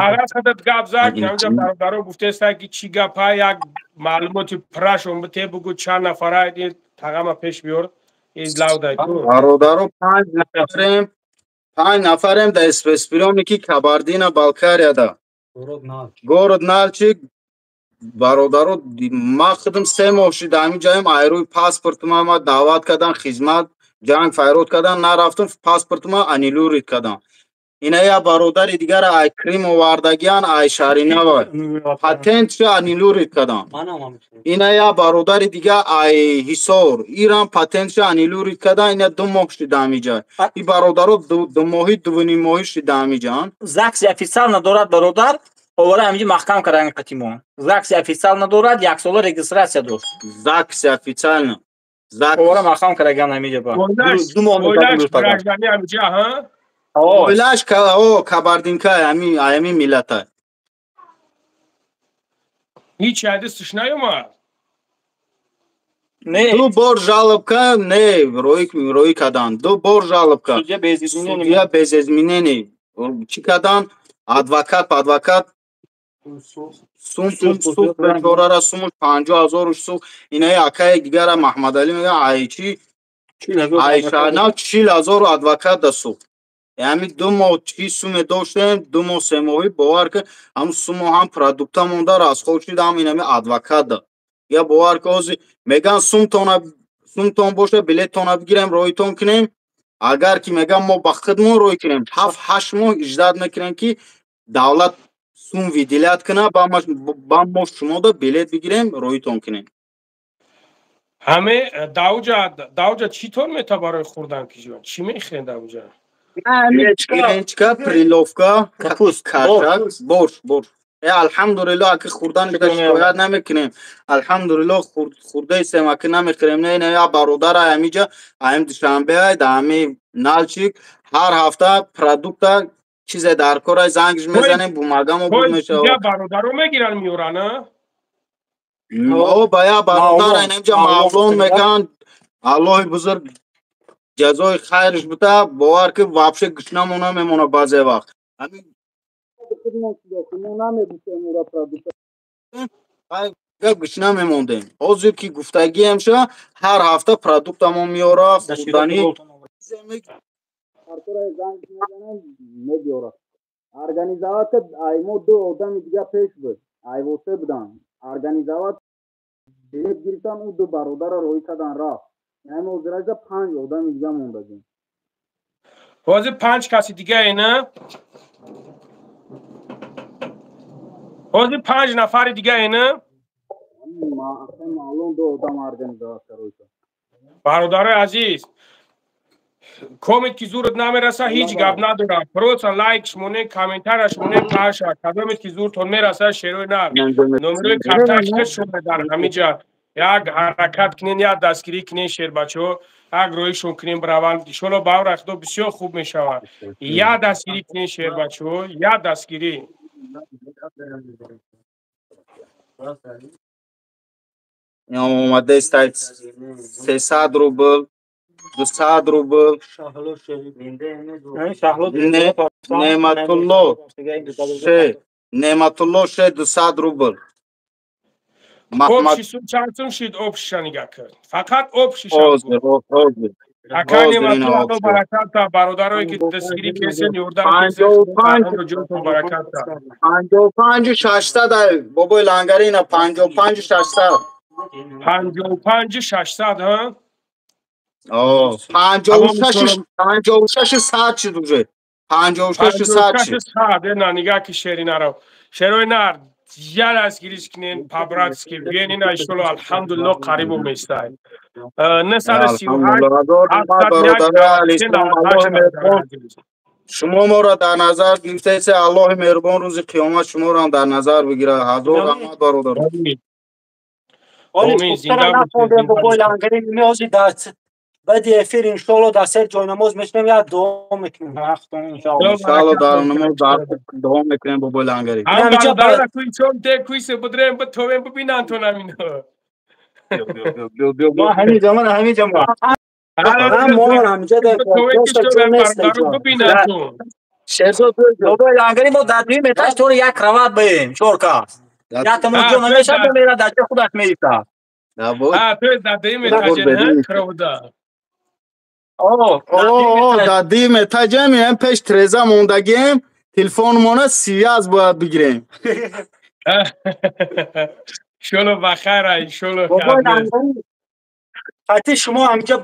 Тағас гап зад, ҳамҷа бародаро гуфтеста ки чӣ гапа, як маълумоти пуррашон бите, бугу чанд нафара тағама пеш биёр. Бародаро, 5 нафарем, 5 нафарем дар спецприёмники Кабардино Балкарияда, город Налчик. Бародаро, ман худам 3 моҳ шид ҳамин ҷаем. Айрӯи паспортма ма даъват кардан, хизмат, ҷанг файрод кардан, нарафтам, паспортма аннулировать кардам. Ина я бародари дигара ай Крим овардагиян, ай Шаҳринава, патентша аннулировать кардам. Ина я бародари дига ай Ҳисор, ирам патентша аннулировать кардан. Ина 2 моҳ шида ҳамиҷа. И бародаро 2 моҳи, 2.5 моҳӣ шида ҳамиҷаан. ЗАГСи официал надорад бародар, овара ҳамиҷа маҳкам кардан қатимо. ЗАГСи официал надорад, яксола регистрация дошт. ЗАГСи официально. Овара маҳкам кардан ҳамиҷа ба. 2 моҳ. Граждани ҳамиҷа, ҳа? Оилаш кабардинка, ами миллата. Ҳеҷ ҳадисш наёмад? Ду бор жалобка не роӣ карданд, ду бор жалобка, судья без изменений чӣ карданд, адвокат адвокат сум сум сух, бечорара сумуш 50 000 сух. Инаи акаи дигара Маҳмадалӣ мега, ай чи ай Шаҳнав, 40 000 адвокат да сух. Ҳами 2 моҳ чӣ суме доштем, 2 моҳ, 3 моҳӣ, бовар ки, ҳам сумо, ҳам продукта монда расход шид, ҳам инами адвокат да. Я бовар ки, ҳозир меган сумтона, сумтон боша, билеттона бигирем, роитон кунем. Агар ки меган мо ба худмон рой кунем, 7-8 моҳ ждать мекунем, ки давлат сум выделять куна, ба мо шумода билет бигирем, роитон кунем. Ҳаме давҷа чӣ тон мета барои хӯрдан, ки ҷон, чӣ мехӯрен давҷа? Гречка, перловка, капуст, каша, борщ, борщ. Алҳамдулилло, аки хӯрдан дига шикоят намекунем. Алҳамдулилло, хӯрдаистем, аки намехӯрем. Не, не, я бародара ҳамиҷа, ҳамин Душанбе, да ҳами Налчик, ҳар ҳафта продукта чизе дар кора зангш мезанем, бумагамо буд мешавад. Бародаро мегиран, меёран, а? О, ба я бародар инамҷа Мавлон меган, Аллоҳи бузург ҷазои хайрш бита. Бовар ки, вообще гушнамо намемона баъзе вақт. Ҳамин намегуфтем ура продукта гушна мемондем. Ҳозир ки гуфтагием ша, ҳар ҳафта продуктамо меёра, хӯрданӣ мебиёра. Организовать ай мо ду одами дига пеш буд, айвосе буданд. Организовать, билет гирифтан, ӯ ду бародара роҳӣ кардан, рафт. Яъне ҳозираҷа панҷ одами дига мондагем. Ҳозир панҷ каси дига, на? Ҳозир панҷ нафари дига, на? Маълум, ду одам организовать роҳӣ. Бародарои азиз, комит ки зурат намераса, ҳеҷ гап надорам. Просто лайкш монен, комментарияш монен, паша кадомет ки зуртон мераса. Шерои нар, номерои карташка шумо дар ҳамиҷа як ҳаракат кунен, як дастгирӣ кунен, шербачаҳо, як роҳишон кунен, бираванд. Иншолло, ба авра худо бисёр хуб мешавад. Як дастгирӣ кунен, шербачаҳо, як дастгирӣ. Омадаст 300 рубл, 200 рубл. Неъматулло ше, Неъматулло ше, 200 рубл. Общий сум чанд сум шид? Общиша нигаҳ кард, фақат общиша. Ҳозир, ҳозир. Ака Неъматулло, баракат та. Бародарое ки дастгирӣ кесен, ёрдам кесен, баракат та. 55 600, бобои Лангарина, 55 600. 55 600, ҳа? 56 100 шид уже, 56 100 шид. На, нигаҳ ки, шери наро, шерои нар, я дастгириш кунен, по-братски биен. Ина иншолло, алҳамдулилло, қарибо местай. 938. Шумо моро дар назар гирифтаесе, Аллоҳи меҳрубон рӯзи қиёмат шуморо дар назар бигирад. Ҳазор раҳмат, бародар. Бобои Лангари, меози баъди эфир, иншолло, дар сер ҷойнамоз мешинем, як дуо мекунем. Иншалло, дар намоз дуо мекунем, бобои Лангари. Куисе будрем, битовем, бибинан то намино. Ҳамиҷа, ман ҳамиҷа. Мо ҳамиҷа. Бибинан. Шерзод бобои лангари мо дар дуюм этаж тори як кроват баем, чор кас. Як тамон ҷо намешавад, мера дар ҷои худаш меистад. То дар дуюм этаже кровда. Дар дуюм этажем, ем пеш треза мондагием, телефонмона связь бояд бигирем. Иншолло бахайра, иншолло. Ати шумо ҳаминҷа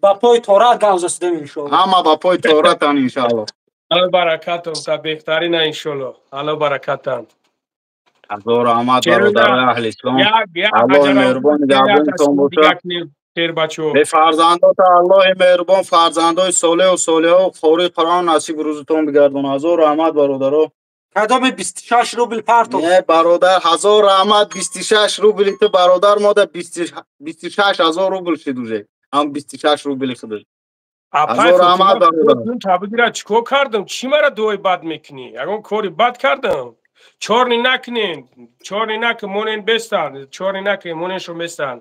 ба пои торат гап засудем, иншолло. Ҳама ба пои торатан, иншолло. Алло баракатон, та беҳтарина, иншолло. Алло баракатан. Ҳазор раҳмат, бародарои аҳли ислом. Аллоҳи меҳрубон нигаҳбонтон бошад. Бефарзандота Аллоҳи меҳрубон фарзандои солеҳу солеҳу қории Қуръон насиб рӯзитон бигардонад. Ҳазор раҳмат, бародаро. Кадоми 26 рубл партов? Не, бародар, ҳазор раҳмат, 26 рубли ту, бародар, мода 26 ҳазор рубл шид уже. Ҳам 26 рубли худаш. Ҳазор раҳмат, бародар. Табигира чӣ кор кардам? Чӣ мара дуои бад мекунӣ? Ягон кори бад кардам? Чорни накунен, чорни накун, монен бестан, чорни накун, моненшон бестан.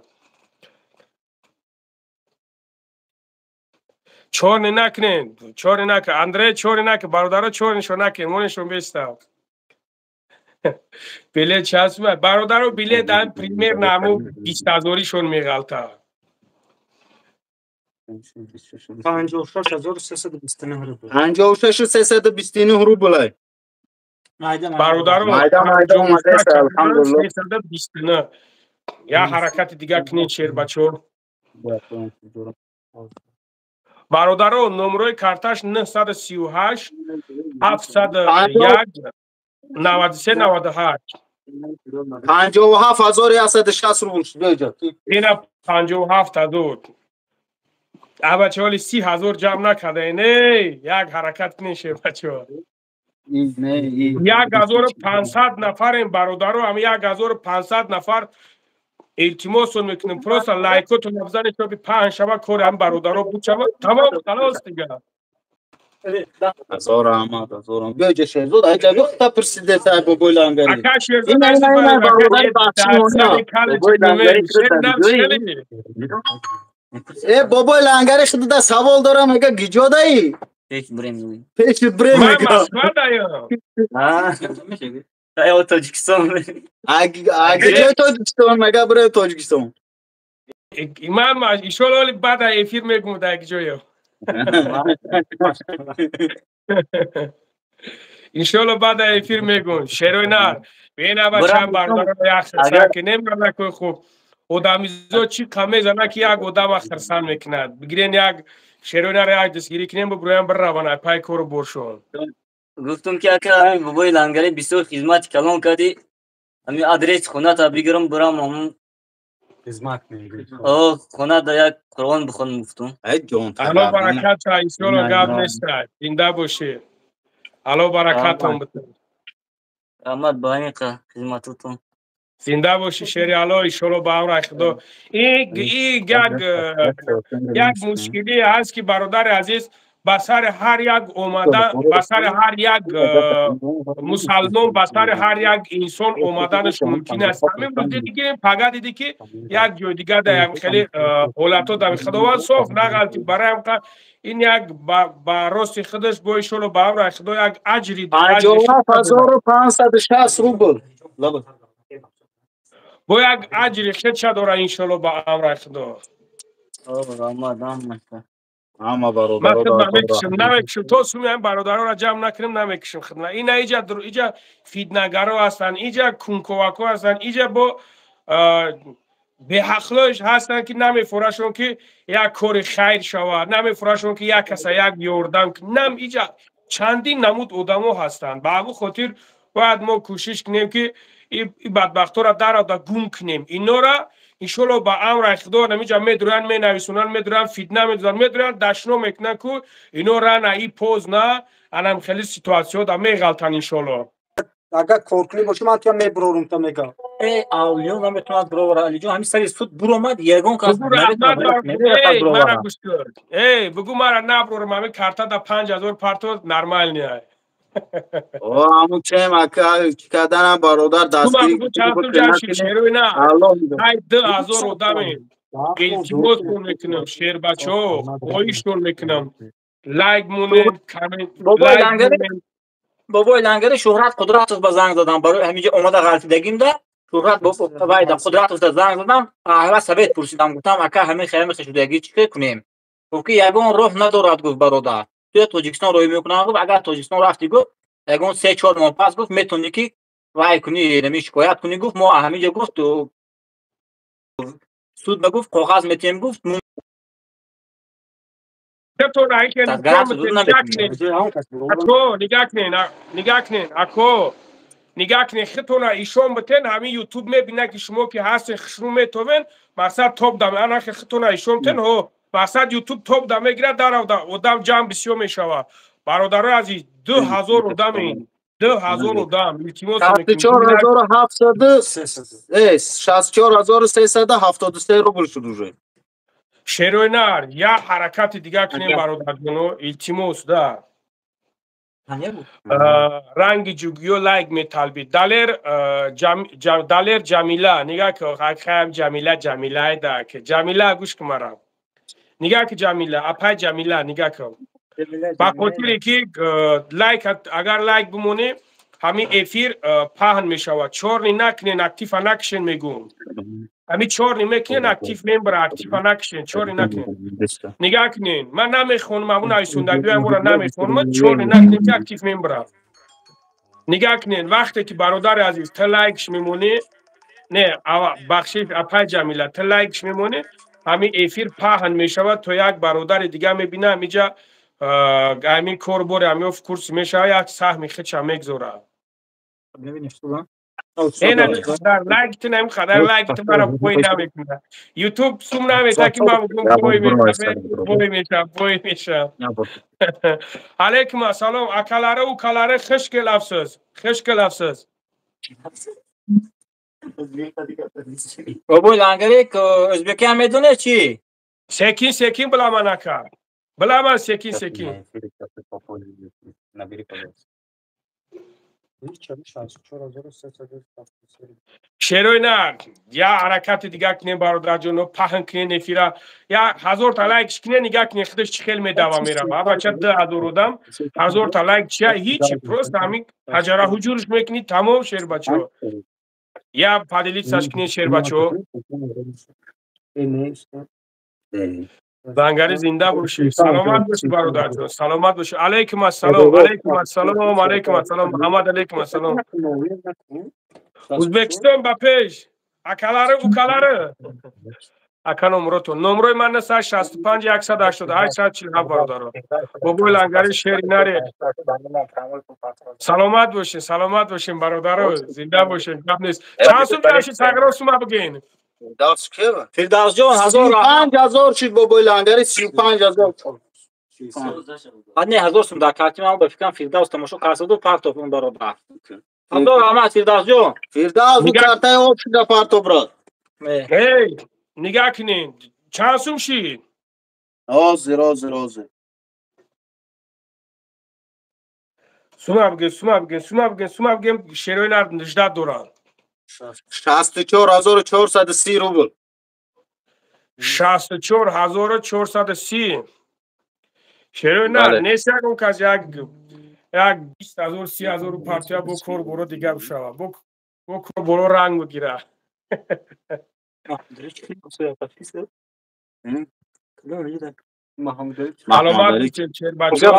Чорни накунен, чорни накун, Андрей чорни накун, бародаро чорнишон накун, моненшон бестан. Билет часба, бародаро билет ам примерно ҳамун 20 ҳазоришон меғалта. 56329 рубл. 56329 рубл. Бародаро, майда майда омадааст, алҳамдулиллоҳ. 329. Я ҳаракати дигар кунед, шербачо. Бародаро, номерои карташ 938 701 93 98. 57160 рубл шуд. Ина 57000. Абачо, ҳоли 30 ҳазор ҷамъ накардаен. Эй, як ҳаракат кунед, шербачо. 1500 нафарем, бародаро, ҳам 1500 нафар илтимосون мекунем, просто лайкотон бизанед, то панҷ шава кори ҳам бародаро буд шава. Тамом, халос дига. Ҳазор раҳмат, ҳазор раҳмат. Биё ҷа Шерзод, ай ҷа бихта пурсидеса ай бобои лангари. Ака Шерзод, ина ина ина бародари бахшимона. Бобои лангари. Э, бобои лангари худуда савол дорам, мега гиҷо даи? Пеш брем. Пеш брем мега. Москва даям. А Тоҷикистон. Гиҷои Тоҷикистон мега бре Тоҷикистон. Ман иншолло ҳоли баъд аз эфир мегӯм дар гиҷоё. Иншолло баъд аз эфир мегӯм. Шерои нар. Бена бачам бародаро як хирсан ки немрана хуб. Одамизо чӣ қа мезана ки як одама хирсан мекунад. Бигирен як шерои нар як дастгирӣ кунем, биброям бираванд ай пай кору боршон. Гуфтум ки ака ҳамин бобои лангари бисёр хизмати калон кардӣ. Ҳамин адреси хоната бигирам, бирам ҳамун хизмат мегирӣ. О, хона да як Қуръон бихонам гуфтум. Ай ҷон. Алло баракат ша, иншолло гап неста. Зинда бошӣ. Алло баракатон битад. Раҳмат ба ҳамин хизматотон. Зинда бошӣ, шери Алло, иншолло ба амри Худо. Ин як мушкилӣ ҳаст ки бародари азиз ба сари ҳар як омада, ба сари ҳар як мусалмон, ба сари ҳар як инсон омаданаш мумкин аст. Ҳамин рӯз диди ки пага диди ки як ҷои дигар дар як хеле ҳолатҳо дар Худованд соф нағалти. Барои ҳам ин як ба рости худаш бо иншолло ба амри Худо як аҷри 57560 рубл. Бо як аҷри хедша дора иншолло ба амри Худо. Раҳмат, раҳмат. Ҳама бародаро намекушем, намекушем. То суми ҳам бародароро ҷамъ накунем, намекушем хидмат. Ина иҷа фитнагаро ҳастанд, иҷа кунковако ҳастанд, иҷа бо беҳақлош ҳастанд ки намефурашон ки як кори хайр шавад, намефурашон ки як каса як ёрдам. Нам иҷа чандин намуд одамо ҳастанд. Ба ҳамун хотир бояд мо кӯшиш кунем ки ин бадбахтҳоро дарода гум кунем. Инора иншолло ба амри Худо намиҷа медуранд, менависонанд, медуранд, фитна медузанд, медуранд, дашно мекунанд ку ино рана и поз на анам хеле ситуатсиё да меғалтанд иншолло. Агар коркунӣ бошӣ ман туя мебурорум та мега. Э, авлиё наметавонад бировара, Алиҷон, ҳамин сари суд буромад, ягон кас наметавонад мара гӯш кун. Эй, бугу мара набурорум, ҳамин карта да 5000 парто нормальный. О, ҳамун чем ака чӣ карданам бародар дастгирӣ Ай 2000 одамем. Илтимосшон мекунам, шербачо, хоҳишшон мекунам. Лайк монед, коммент. Бобои Лангари, бобои Лангари, Шӯҳрат Қудратов ба занг задам, барои ҳаминҷа омада ғалтидагимда Шӯҳрат вайда Қудратов занг задам, аҳва совет пурсидам, гуфтам, ака, ҳамин хеле шудагӣ, чӣ кор кунем? Гуфт, ки ягон роҳ надорад, гуфт, бародар, туя Тоҷикистон роҳӣ мекунам, гуфт, агар Тоҷикистон рафтӣ, гуфт, ягон 3-4 моҳ пас, гуфт, метавонӣ ки вай кунӣ, нами шикоят кунӣ, гуфт, мо ҳаминҷа, гуфт, суд ба, гуфт, коғаз метиҳем, гуфт. Ако, нигаҳ кунен, нигаҳ кунен, ако, нигаҳ кунен, хитона ишон битен, ҳамин Ютуб мебинад, ки шумо ки ҳастен, хушрӯ метовен, мақсад топ да анахе хитона ишон битен, ҳо, мақсад Ютуб топ да мегирад, дар одам ҷамъ бисёр мешавад. Бародарои азиз, 2000 одамин, 2000 одам, илтимос. 64700, 64373 рубл шуд уже. Шерои нар, як ҳаракати дигар кунем, бародарҷоно, илтимос да. Ранги ҷугиё лайк металбид. Далер, Далер, Ҷамила, нигаҳ ки, хаям, Ҷамила, Ҷамилай да ки Ҷамила, гӯш ки мара, нигаҳ ки, Ҷамила, апай Ҷамила, нигаҳ ки, ба хотире ки лайк, агар лайк бимонӣ, ҳамин эфир паҳн мешавад. Чёрный накунен, актива накушен, мегӯм, ҳамин чёрный мекунен, актив мембара, актива накушен, чёрный накунен. Нигаҳ кунен, ман намехонам, ҳамун нависондагиамора намехонам, чёрный накунен, ки актив мембара. Нигаҳ кунен, вақте ки, бародари азиз, ту лайкш мемонӣ, не, бахшиш, апай Ҷамила, ту лайкш мемонӣ, ҳамин эфир паҳн мешавад, то як бародари дига мебина, ҳамиҷа ҳамин корбори ҳамиё курси мешавад, як саҳми хича мегзорад. Лайктун ҳамин қадар лайктун мара бой намекунад, Ютуб сум намета, ки ман бугум бой мешавам, бой мешавам. Алейкум ассалом, акалары, укалары, хуш келабсиз, хуш келабсиз. Бобои Лангари, ӯзбекиам медонед чӣ? Секин секин биламан, ака, биламан, секин секин. Набери, пожалуйста. Шерои на, я ҳаракати дигар кунем, бародарҷоно, паҳн кунен эфира, я ҳазорта лайкш кунен, нигаҳ кунен, худаш чӣ хел медава мерава. Бача, 2000 одам, ҳазорта лайк чия? Ҳичи, просто ҳамин ҳаҷара ҳуҷурш мекунӣ, тамом. Шербачо, я поделиться ш кунен, шербачо. Лангари, зинда бошӣ, саломат бошӣ, бародарҷон, саломат бошӣ. Алайкум ассалом, алайкум ассалом, алайкум ассалом, Муҳаммад, алайкум ассалом. Ӯзбекистон ба пеш, акалары, укалары. Ака, номротон, номрои ман 965 188 147, бародаро. Бобои Лангари, шери наре, саломат бошен, саломат бошен, бародаро, зинда бошен. Гап нест. Чанд сум даши, тағйиро сума бигӯен. Фирдавсҷон, ҳазор. 35 000 шуд, бобои Лангари, 35 000. Не, ҳазор сум дар карти ман, ба фикрам, Фирдавс тамошо карсаду партоф он бародар. Ҳазор раҳмат, Фирдавсҷон. Фирдавс, картаи об шуда партоф, брат. Эй, нигаҳ кунед, чанд сум шид? Ҳозир, ҳозир, ҳозир. Сума бигӯ, сума бигӯ, сума бигӯ, сума бигӯ, шерои нар ниждат доранд. 64 430 рубл. 64 430. Шерои нар нест, ягон кас як 20 000, 30 000 партия бо кор боро дигар бишава, бо кор боро ранг бигира. Саломат бошед, шербачо.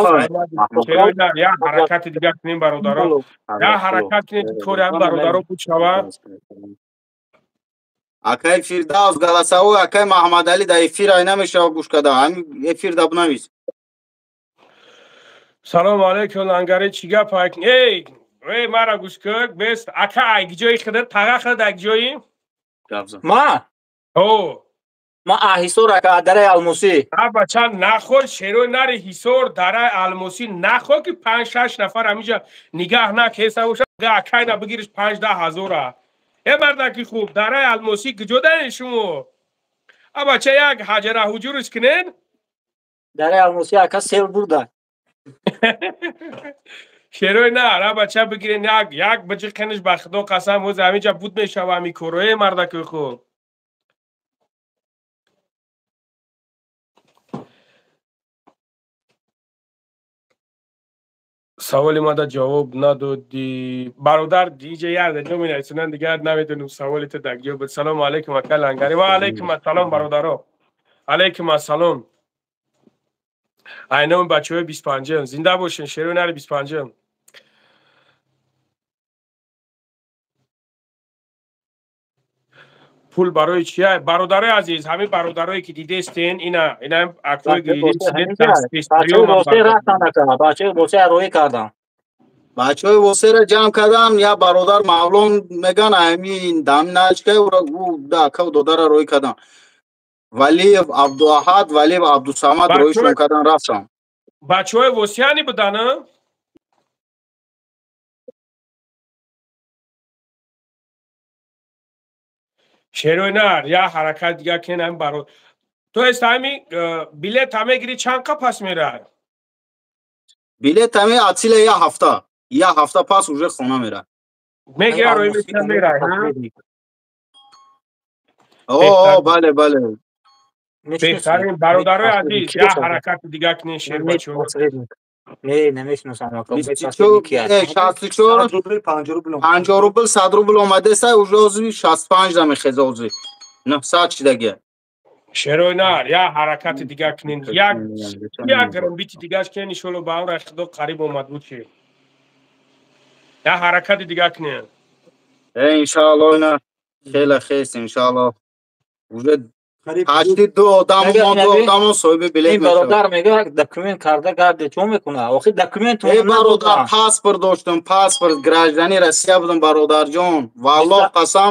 Як ҳаракати дигар кунем, бародаро, як ҳаракат кунем, ки кори ҳам бародаро буд шава. Акай Фирдавс, голосовой акай Маҳаммадалӣ дар эфир ай намешава гӯш карда, ҳамин эфир да бинавис. Салому алайкум, Лангари, чӣ гап? Эй, эй, мара гӯш кун, бес, ака, ай ҷои худат, таға худ, ай ҷои? Ма? О. Ма Ҳисор, ака, дараи Алмосӣ. А бача, нахор, шерои нари, Ҳисор, дараи Алмосӣ, нахор, ки панҷ шаш нафар ҳамиҷа нигаҳ накеса боша, акайна бигириш 5-10 ҳазора. Э, мардаки хуб, дараи Алмосӣ куҷо дарен шумо? А бача, як ҳаҷара ҳуҷурш кунен. Дараи Алмосӣ, ака, сел бурда. Шерои нар, а бача, бигирен, як як биҷиқениш, ба худо қасам, ҳоз ҳамиҷа буд мешава ҳами коро. Э, мардаки хуб. Саволи мада ҷавоб надодӣ, бародар. Диҷа як даҷо менависонанд, дигар намедонам саволи ту дар ҷо буд. Салому алайкум, ака Лангари. Ва алайкум ассалом, бародаро, алайкум ассалом. Айноми бачаҳои 25-м зинда бошен, шерои нари 25-м. Пул барои чия, бародарои азиз? Ҳамин бародарое ки дидестен, ина ина акое ки дидестен. Бачаҳои восера ҷамъ кардам, я бародар Мавлон меган, ҳамин дамначка дака додара рӯй кардам. Валиев Абдуаҳад, Валиев Абдусамад рӯйшон кардан рафтам. Бачаҳои восияни будан? Шерои нар, я ҳаракат дига кен ҳами баро. То есть ҳами билет ҳаме гири, чанд қа пас мерай? Билет ҳаме атсила я ҳафта. Я ҳафта пас уже хона мера. Мегира рӯй мерай, ҳа? О, бале, бале. Беҳтарин, бародарои азиз, я ҳаракати дига кунен, шербачо. Не, намешиносам. 64 рубл, 50 рубл, 100 рубл омадеса, уже озви 65 да мехеза озви. 900 чидагия. Шерои нар, я ҳаракати дига кунен. Як грамбити дигаш кунен, иншолло ба амри Худо қариб омад буд чи. Я ҳаракати дига кунен. Иншалло, ина хеле хест, иншалло. Уже ҳашти ду одам, мо ду одамо соҳиби билет. Ин бародар мегӯяд, документ карда гарде, чо мекуна? Охир документ э бародар, паспорт доштам, паспорт граждани Россия будам, бародарҷон. Валлоҳ қасам.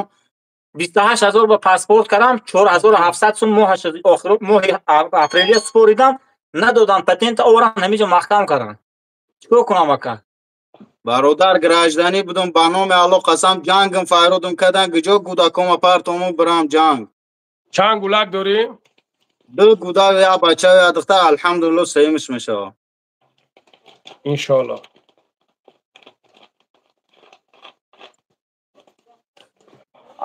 28 000 ба паспорт кардам, 4700 сум моҳи апрелия супоридам, надодам, патента оварам, ҳамиҷо маҳкам кардам. Чикор кунам, ака? Бародар, гражданӣ будам, ба номи Аллоҳ қасам, ҷангам файродум кардам, гиҷо гудакома партому бирам ҷанг. Чанд гулак дорӣ? Ду гудак, я бача, я духтар, алҳамдулилло, сеюмиш мешавад. Иншоалло.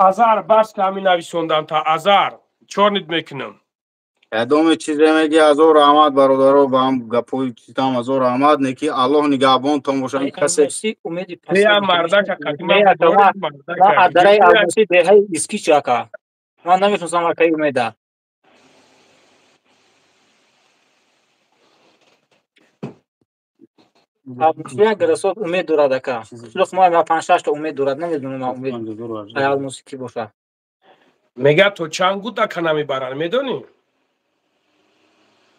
Азар, бас ки ҳамин нависондам та азар чорнид мекунам. Ядоме чизе меги, азор раҳмат, бародаро, ба ҳам гапои читам, азор раҳмат, неки Аллоҳ нигаҳбонтон бошад. Касе я мардака қадима дараи Алмосӣ, деҳаи Искич, ака. Ман намешиносам акаи Умеда. Як гарасот умед дорад, ака. Қишлоқ мо панҷ-шашта умед дорад, намедонам умед Алмосӣ кӣ бошад. Мега то чанд гуд ака намебаранд, медонӣ?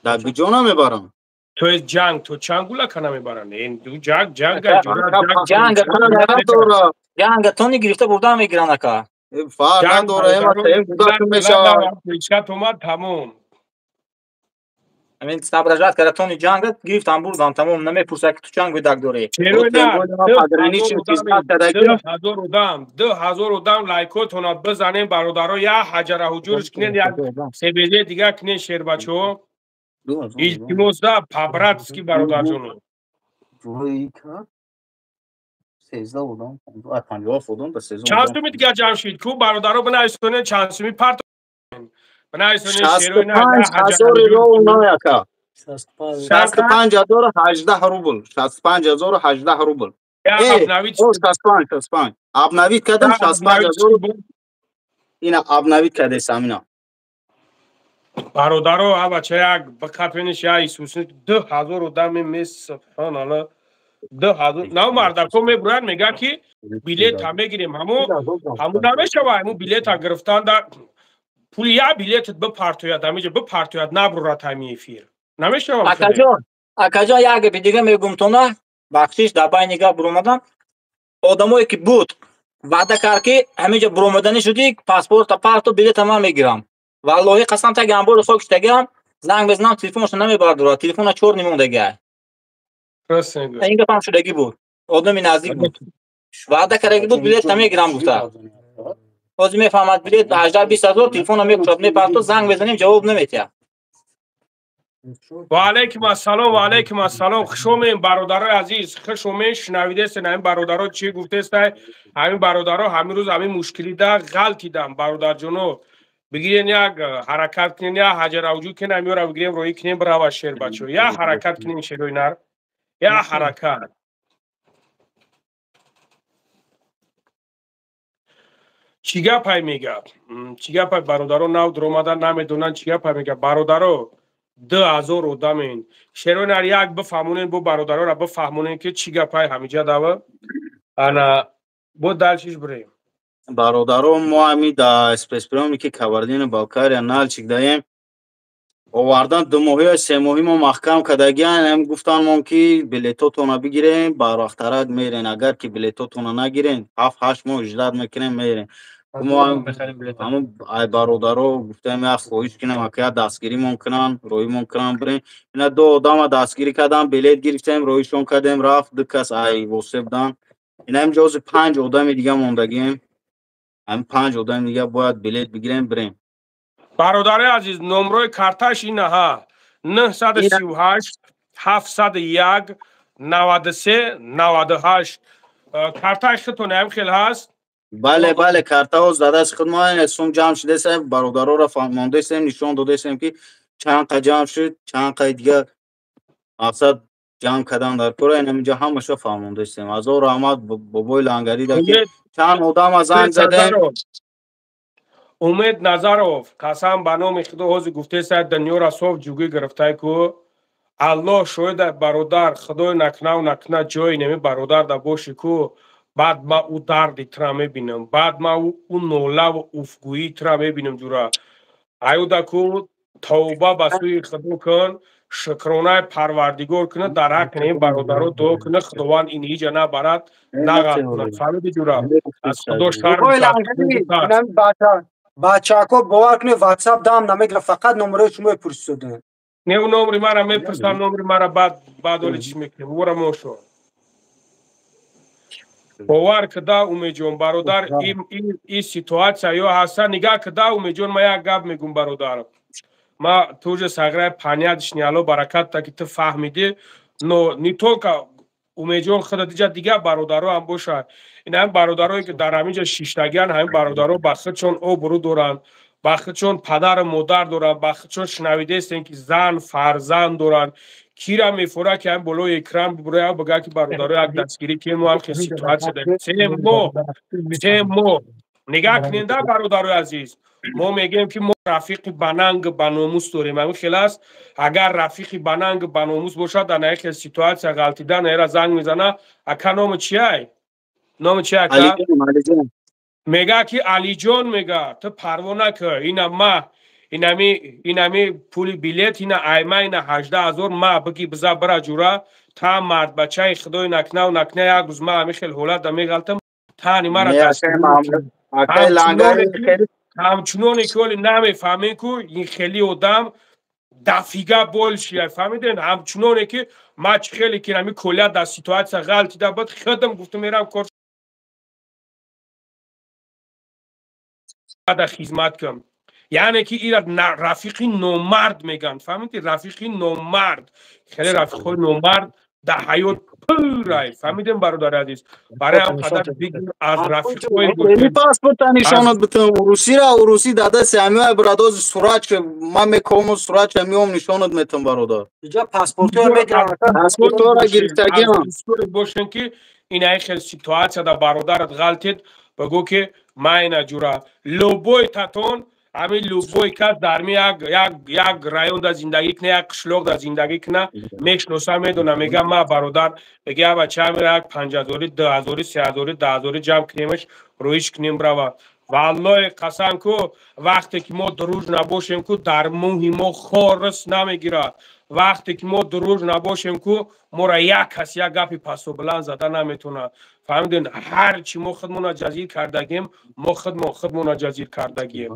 Дар куҷо намебаранд? То есть ҷанг то чанд гул ака намебаранд? Ҷанг, ҷанг, ҷанг тони гирифта бурда мегиранд, ака. Фарқ надора, гудак мешавад. Омад, тамом. Ҳамин соображать карда, тони ҷанг гирифтам, бурдам, тамом, намепурсад ки ту чанд гудак дорӣ. 2000 одам, 2000 одам, лайкотона бизанем, бародаро, я ҳаҷара ҳуҷурш кунен, як себезе дига кунен, шербачаҳо. Илтимос да, по-братски, бародарҷоно. Чанд суми дига ҷамъ шид ку, бародаро, бинависонед, чанд суми парт бинависонед. 65 018 рубл, 65 018 рубл. 65, 65 обновить кардам, 65 000 ина обновить кардесам ина. Бародаро, абача, як бақапениш, я исусни 2000 одами мес, субҳаналло, 2000 нав мардако мебуранд, мега ки билета мегирем, ҳаму намешава, ҳаму билета гирифтан да пули я билетат бипартояд, ҳамиҷа бипартояд, набурад ҳами эфир намешава. Акаҷон, акаҷон, як гапи дига мегум тона, бахшиш, дар байни гап буромадам. Одамое ки буд, ваъда кард ки ҳамиҷа буромаданӣ шудӣ, паспорта парто, билета ман мегирам. Валлоҳи қасам, таги амбори хок шудагиам, занг мезанам, телефонашо намебардорад, телефона чор нимондагиа. Ин гапам шудагӣ буд, одами наздик буд, ваъда кардаги буд, билета мегирам гуфта. Ҳозир мефаҳмад, билет 18-20 ҳазор, телефона мекушад, мепарто, занг мезанем, ҷавоб наметиҳад. Ва алайкум ассалом, ва алайкум ассалом, хуш омем, бародарои азиз, хуш омем. Шунавидестен, ҳамин бародаро чӣ гуфтестай? Ҳамин бародаро ҳамин рӯз ҳамин мушкилида ғалтидам. Бародарҷоно, бигирен, як ҳаракат кунен, як ҳаҷаравҷӯ кунен, ҳамиёра бигирем, роҳӣ кунем, бирава, шербачо. Як ҳаракат кунен, шерои нар, як ҳаракат. Чӣ гапай мега? Чӣ гапай, бародаро? Нав дуромадан, намедонанд чӣ гапай мега. Бародаро, 2000 одамен. Шеронар як бифаҳмонен, бо бародарора бифаҳмонен, ки чӣ гапай ҳамиҷа дава. Ана бо дальше ш бирем. Бародаро, мо ҳами да спецприёмники Кабардино Балкария Налчик даем. Овардан 2 моҳӣ, 3 моҳӣ мо маҳкам кардагиан. Ҳам гуфтанмон, ки билетотона бигирем, барвақттарак мерен. Агар ки билетотона нагирен, 7-8 моҳ ждать мекунем, мерен. Мо ҳамун ай бародаро гуфтем, як хоҳиш кунем, ака, дастгиримон кунанд, роҳимон кунанд, бирем. Ина ду одама дастгирӣ кардам, билет гирифтем, роҳишон кардем, рафт. Ду кас ай восе буданд. Ина ҳаминҷо ҳозир панҷ одами дига мондагием. Ҳамин панҷ одами дига бояд билет бигирем, бирем. Бародари азиз, номрои карташ инаҳа: 938 701 93 98. Картаи худтон ҳам хел ҳаст? Бале, картаҳо задаст худ мо. Сум ҷамъ шудесем, бародароро фаҳмондесем, нишон додесем, ки чанд қа ҷамъ шуд, чанд қай дига мақсад ҷамъ кардан дар кора. Инаминҷо ҳамаша фаҳмондесем. Ҳазор раҳмат бобои Лангарида, ки чанд одама занг задем. Умед Назаров, қасам ба номи Худо, ҳозир гуфтеса, дунёра соф ҷугӣ гирифтай ку. Аллоҳ шоҳида, бародар, Худои накунав накуна, ҷои неми бародар да боши ку, баъд ма ӯ дарди тра мебинам, баъд ма ӯ нолаву уфгӯии тра мебинам. Ҷура аюда ку, тавба ба сӯи Худо кун, шукронаи Парвардигор куна, дар ҳаққи неми бародаро дуо куна, Худованд ин ҳиҷа набарад, нағалтунад. Фаҳмиди, ҷура? Аз Худо шарм. Бачаҳако, бовар кунед, Ватсап дам намегирад, фақат номерои шумо мепурсидодем. Не, номри мара мепурсам, номри мара баъд оли чӣ мекунем, ора мошо. Бовар кида, Умедҷон бародар, и ситуация ё ҳаста. Нигаҳ кида, Умедҷон, ма як гап мегум, бародар. Ма тоже саграи понятишни, Алло баракат та, ки ту фаҳмидӣ. Но не только Умедҷон худа, диҷа дигар бародаро ҳам бошад. Ин ҳам бародарое, ки дар ҳамин ҷа шиштагиан, ҳамин бародаро ба худшон обрӯ доранд, ба худшон падару модар доранд, ба худшон шунавидаестем, ки зан, фарзанд доранд. Кира мефора, ки ҳам болои экран бибуроя, бага, ки бародаро, як дастгирӣ ки мо ҳам хел ситуация дорем. 3 моҳ, 3 моҳ. Нигаҳ куненда, бародарои азиз, мо мегӯем, ки мо рафиқи бананг баномус дорем. Ҳамин хел аст. Агар рафиқи бананг баномус бошад, дар наи хел ситуация ғалтида наера занг мезана: «Ака, номи чиай, номи чи, ака?» Мега, ки Алиҷон, мега, ту парво накӣ, ина ма инами пули билет, ина айма, ина 18 000 ма биги, биза, бира, ҷура. Та мардбачаи Худои накнав накна, як рӯз ма ҳамин хел ҳолат да меғалтам, тани мара. Ҳамчуноне ки оли намефаҳмем ку, ин хели одам дофига больше, фаҳмиден? Ҳамчуноне ки ма чӣ хеле ки ҳами колия дар ситуация ғалтида буд, худам гуфтам, мерам кор да хизмат кунам. Яъне ки ира рафиқи номард мегӯянд, фаҳмиди? Рафиқи номард, хеле рафиқҳои номард дар ҳаёт пурай, фаҳмидем, бародари азиз? Барои ҳам қадар бигир аз рафиқҳои Паспорта нишонат битам, урусира, уруси дадасти ҳамиҳои брадози сурат ман мекому, суратша меом, нишонат метам, бародар. Иҷа паспортҳоро мегирам. Паспортҳоро гирифтагиам. Бошен, ки ин ай хел ситуация да бародарат ғалтид, бигӯ, ки ман ина, ҷура, любой татон, ҳамин любой кас дар ми як район да зиндагӣ куна, як қишлоқ да зиндагӣ куна, мешноса, медона. Мега, ма бародар, мега, бача, ҳамира як 5 ҳазорӣ, 2 ҳазорӣ, 3 ҳазорӣ, 10 ҳазорӣ ҷамъ кунемаш, рӯиш кунем, брава. Валлоҳи қасам ку, вақте ки мо друж набошем ку, дар мӯҳи мо хорс намегирад. Вақте ки мо друж набошем ку, моро як кас як гапи пасобуланд зада наметавонад, фаҳмиден? Ҳар чи мо худмона ҷазир кардагем, мо худмон худмона ҷазир кардагием,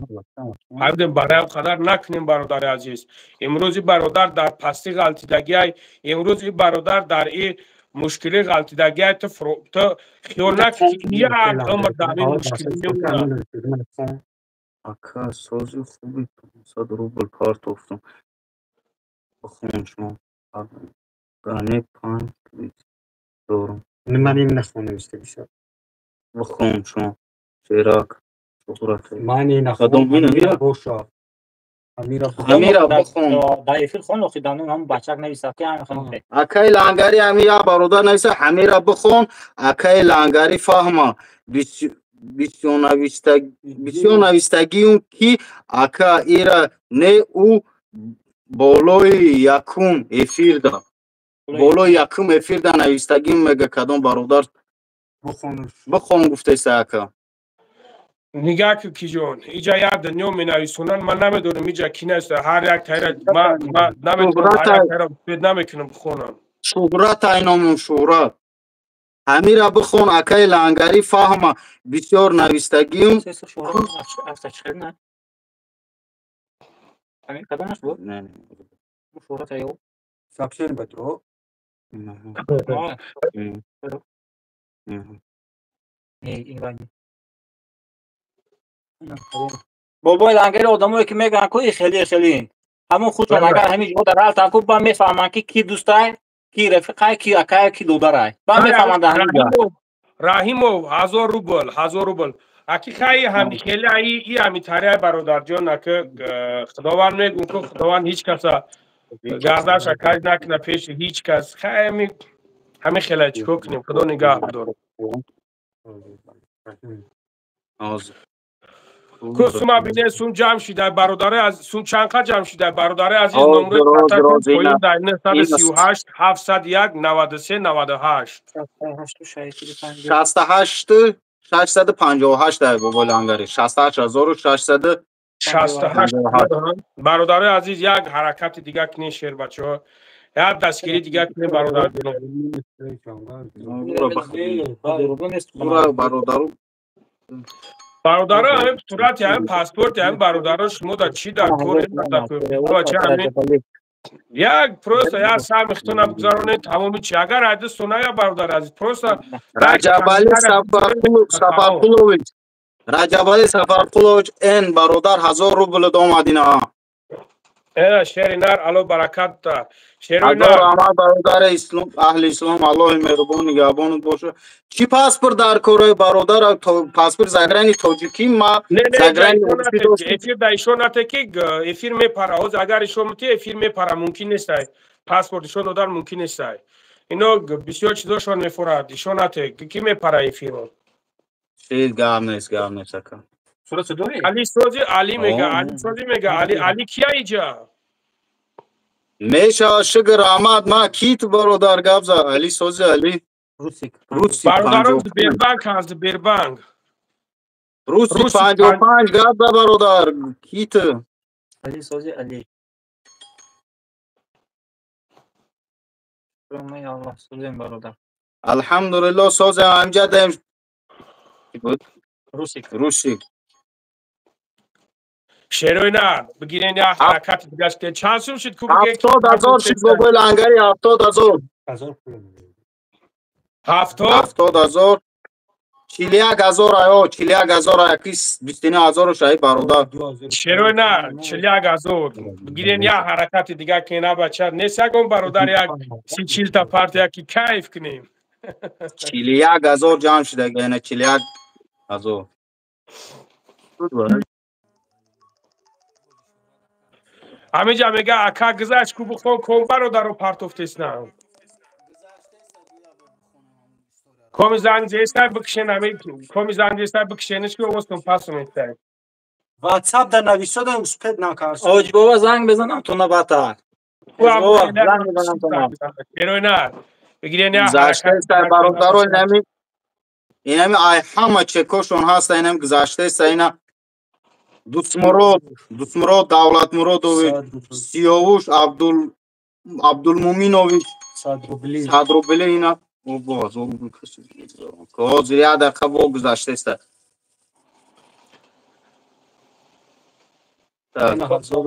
фаҳмидем? Барои ҳам қадар накунем, бародари азиз. Имрӯзи бародар дар пастӣ ғалтидагиай, имрӯз и бародар дар и мушкилӣ ғалтидагиай, ту хиёл накунӣ, ки як умр дар ин мушкилӣ мемонад. Ака, сози хуби, 500 рубл партофтам, бихон шумо гане панҷ дорум. Ман ин нахонам, истебиша. Бихон шумо, шерак шуҳрат. Ман ин нахонам боша. Амира, бихон. Дар эфир хон, охи данун ҳам бачак нависад, ки ҳам хон. Акаи Лангари, ҳами як бародар нависа: «Ҳамира бихон, акаи Лангари, фаҳма». Бисёр навистагиюм, ки ака ира не, ӯ болои якум эфирда, болои якум эфирда навистагиюм, мега, кадом бародар бихон гуфтеса, ака. Нигаҳ ки, киҷон, иҷа як дунё менависонанд, ман намедонам, иҷа ки нависта, ҳар як тайра ман наметавонам, ҳар як тайра намекунам бихонам. Шуҳрат айномум, Шуҳрат, ҳамира бихон, акаи Лангарӣ фаҳма, бисёр навистагиюм. Бобои Лангари, одамое ки мегӯянд ку хеле хеле, ҳамон худшон агар ҳамин ҷо дар алтан ку, ба мефаҳманд, ки ки дӯстай, ки рафиқай, ки акай, ки додарай, ба мефаҳманд дар ҳамин ҷо. Раҳимов, 1000 рубл, 1000 рубл, аки хай ҳами хеле аи и ҳами тариай, бародарҷон, аки худованд мегӯм ку, худованд ҳеҷ каса гардаша каҷ накуна пеши ҳеҷ кас. Хай, ҳами хеле чӣ кор кунем, худо нигаҳ бидорад. Ку сума бине, сум ҷамъ шида, бародари аз сум чанд қа ҷамъ шида, бародари азиз, номрои поён дар 938 701 93 98. 68 658 дар бобои Лангари, 68 600. 68. Бародари азиз, як ҳаракати дига кунен, шербачаҳо, як дастгирӣ дига кунем, бародарҷонон. Бародару. Бародаро, ҳамин сурати ҳамин паспорти ҳамин бародаро шумо дар чӣ дар кор? Ҳамин як просто як сами хитона бигзаронед, тамоми чи агар айди суная, бародар азиз, просто. Раҷабали Сафарқулович, Раҷабали Сафарқулович н бародар, 1000 рубл омадина. Шери нар, Алло баракат. Шери нар, бародари ислом, аҳли ислом, Аллоҳи меҳрубон нигаҳбонат боша. Чӣ паспорт дар кораи, бародар? Паспорт заграни тоҷикӣ ма? Эфир да ишон нате, ки эфир мепара. Ҳозир агар ишон мути, эфир мепара, мумкин нестай паспорт ишон додан, мумкин нестай, ино бисёр чизошон мефурад, ишон нате, ки мепара эфиро. Гап нест, гап нест, ака. Али сози, Али мега, Али сози мега, Али, Али кия иҷа? Мешава, шукр, раҳмат. Ма кит, бародар, гап за Али сози, Али Русик, бародарон, Сбербанк ҳаст, Сбербанк. Русик 55, гап за, бародар, кит. Али сози, Али. Бародар. Алҳамдулилло, созем, амҷадем. Русик. Русик. Шерои нар, бигирен, як ҳаракати дигаш, чанд сум шуд? Ку? 70 000 шуд, бобои Лангари, 70 000. 70? 70 000, 41 000, аё, 41 000, яки 29 000 шаи, бародар. Шерои нар, 41 000 бигирен, як ҳаракати дига кена, бача нест, ягон бародар як си чилта партия, ки кайф кунем. 41 000 ҷамъ шуда, яна 41 000. Ҳаминҷа мега, ака, гузашт ку, бихон ком, бародаро партофтеснам. Коми занг зестай, бикшен, ами коми занг зестай, бикшениш, ки овозтон пас местай. Ватсап да нависода, успеть накард. Оҷ бобо, занг безанам то набата. Занг мезанам то на. Шерои бигирен. Гузаштаеста, бародаро, инами ай ҳама чекошон ҳаста, инами гузаштаеста, ина Дусмурод, Дусмурод Давлатмуродович, Сиёвуш Абдул Абдулмуминович, 100 рубли, ина ҳозир як дақиқа во гузаштаеста.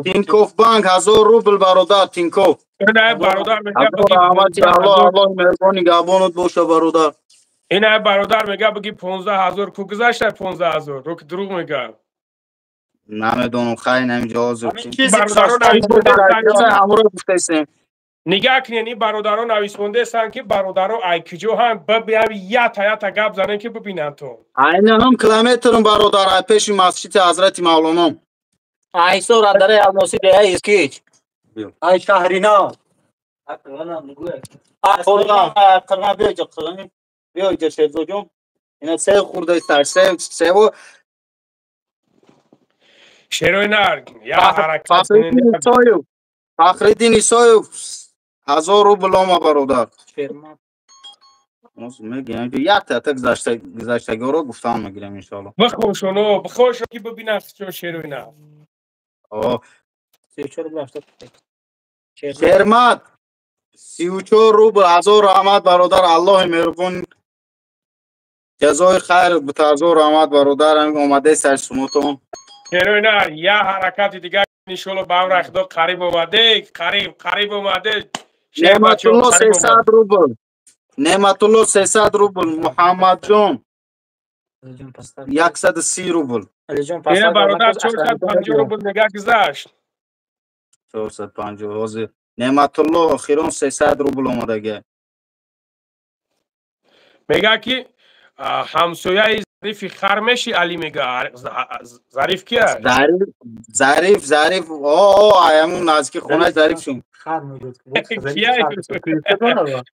Тинков банк, 1000 рубл, бародар Тинков. Аллоҳ меҳрубон нигаҳбонат боша, бародар. Ина бародар мега, биги 15 000 ку, гузашта 15 000, ро ки дурӯғ мега. Намедонам, хай, намиҷа ҳозир ҳамро гуфтесем. Нигаҳ кунед, ин бародаро нависмондаестанд, ки бародаро ай куҷо ҳам бибиям, ята ята гап занем, ки бибинанд то. Айна ҳам километрм, бародар, ай пеши масҷиди ҳазрати Мавлоно. Айсо радараи Алмосӣ, деҳаи Искич. Ай шаҳрина. Қурғон, биё иҷа, биё иҷа, Шерзоҷон. Ина се хурда се сево. Шероинар, я ҳаракат. Фахриддин Исоев 1000 рубл ома, бародар. Мегӯям, ки як та гузаштагиҳоро гуфтан мегирем, иншоалло. Бихошоно, бихошо, ки бибинад чо Шероинар. Шермат 34 рубл, 1000 раҳмат, бародар, Аллоҳи меҳрубон ҷазои хайр бита, 1000 раҳмат, бародар, омадаи сарсумотон. Шероинар, я ҳаракати дигар, иншоалло, ба амри Худо қариб омаде, қариб, қариб омаде. Неъматулло 300 рубл, Неъматулло 300 рубл, Муҳаммадҷон 130 рубл. Ина, бародар, 450 рубл нега гузашт. 450 ҳозир. Неъматулло охирон 300 рубл омадага. Мега, ки ҳамсояи Зарифи хар меши, Али мега. Зариф ки аст? Зариф, Зариф, о, ҳамун наздики хонаи Зариф шун.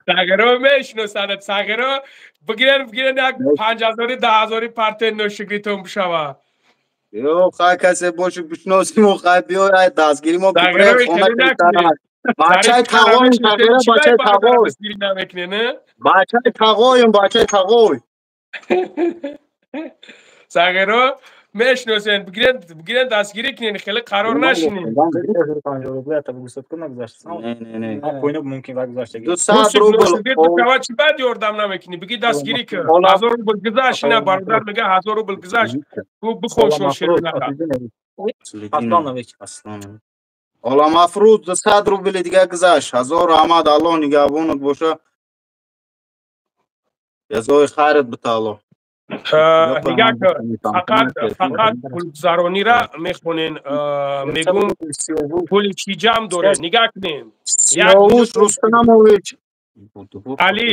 Сағиро мешиносанд, сағиро бигирен, бигирен, як 5000-и, 10 000-и партия ношукритон бишава. Ё, хай, касе бошу бишносиму, хай, биёй, дастгири мо. Бачаи тағоем, сағира, бачаи тағой. Бачаи тағоем, бачаи тағой. Сағиро мешиносен, бигирен, бигирен, дастгирӣ кунен, хеле қарор нашинен. Чӣ баъд ёрдам намекунӣ? Биги, дастгирӣ кун. 1000 рубл гузашт, ина бародар мега, 1000 рубл гузашт. Бихошон ширинара. Оламафрӯз 200 рубли дига гузашт, 1000 раҳмат, Аллоҳ нигаҳбонат боша, ҷазои хайрат бита, Аллоҳ. Нигоҳ кун, фақат, фақат пулгузаронира мехонен, мегум, пули чӣ ҷамъ дорем, нигоҳ кунем. Сиёвуш Рустамович. Али,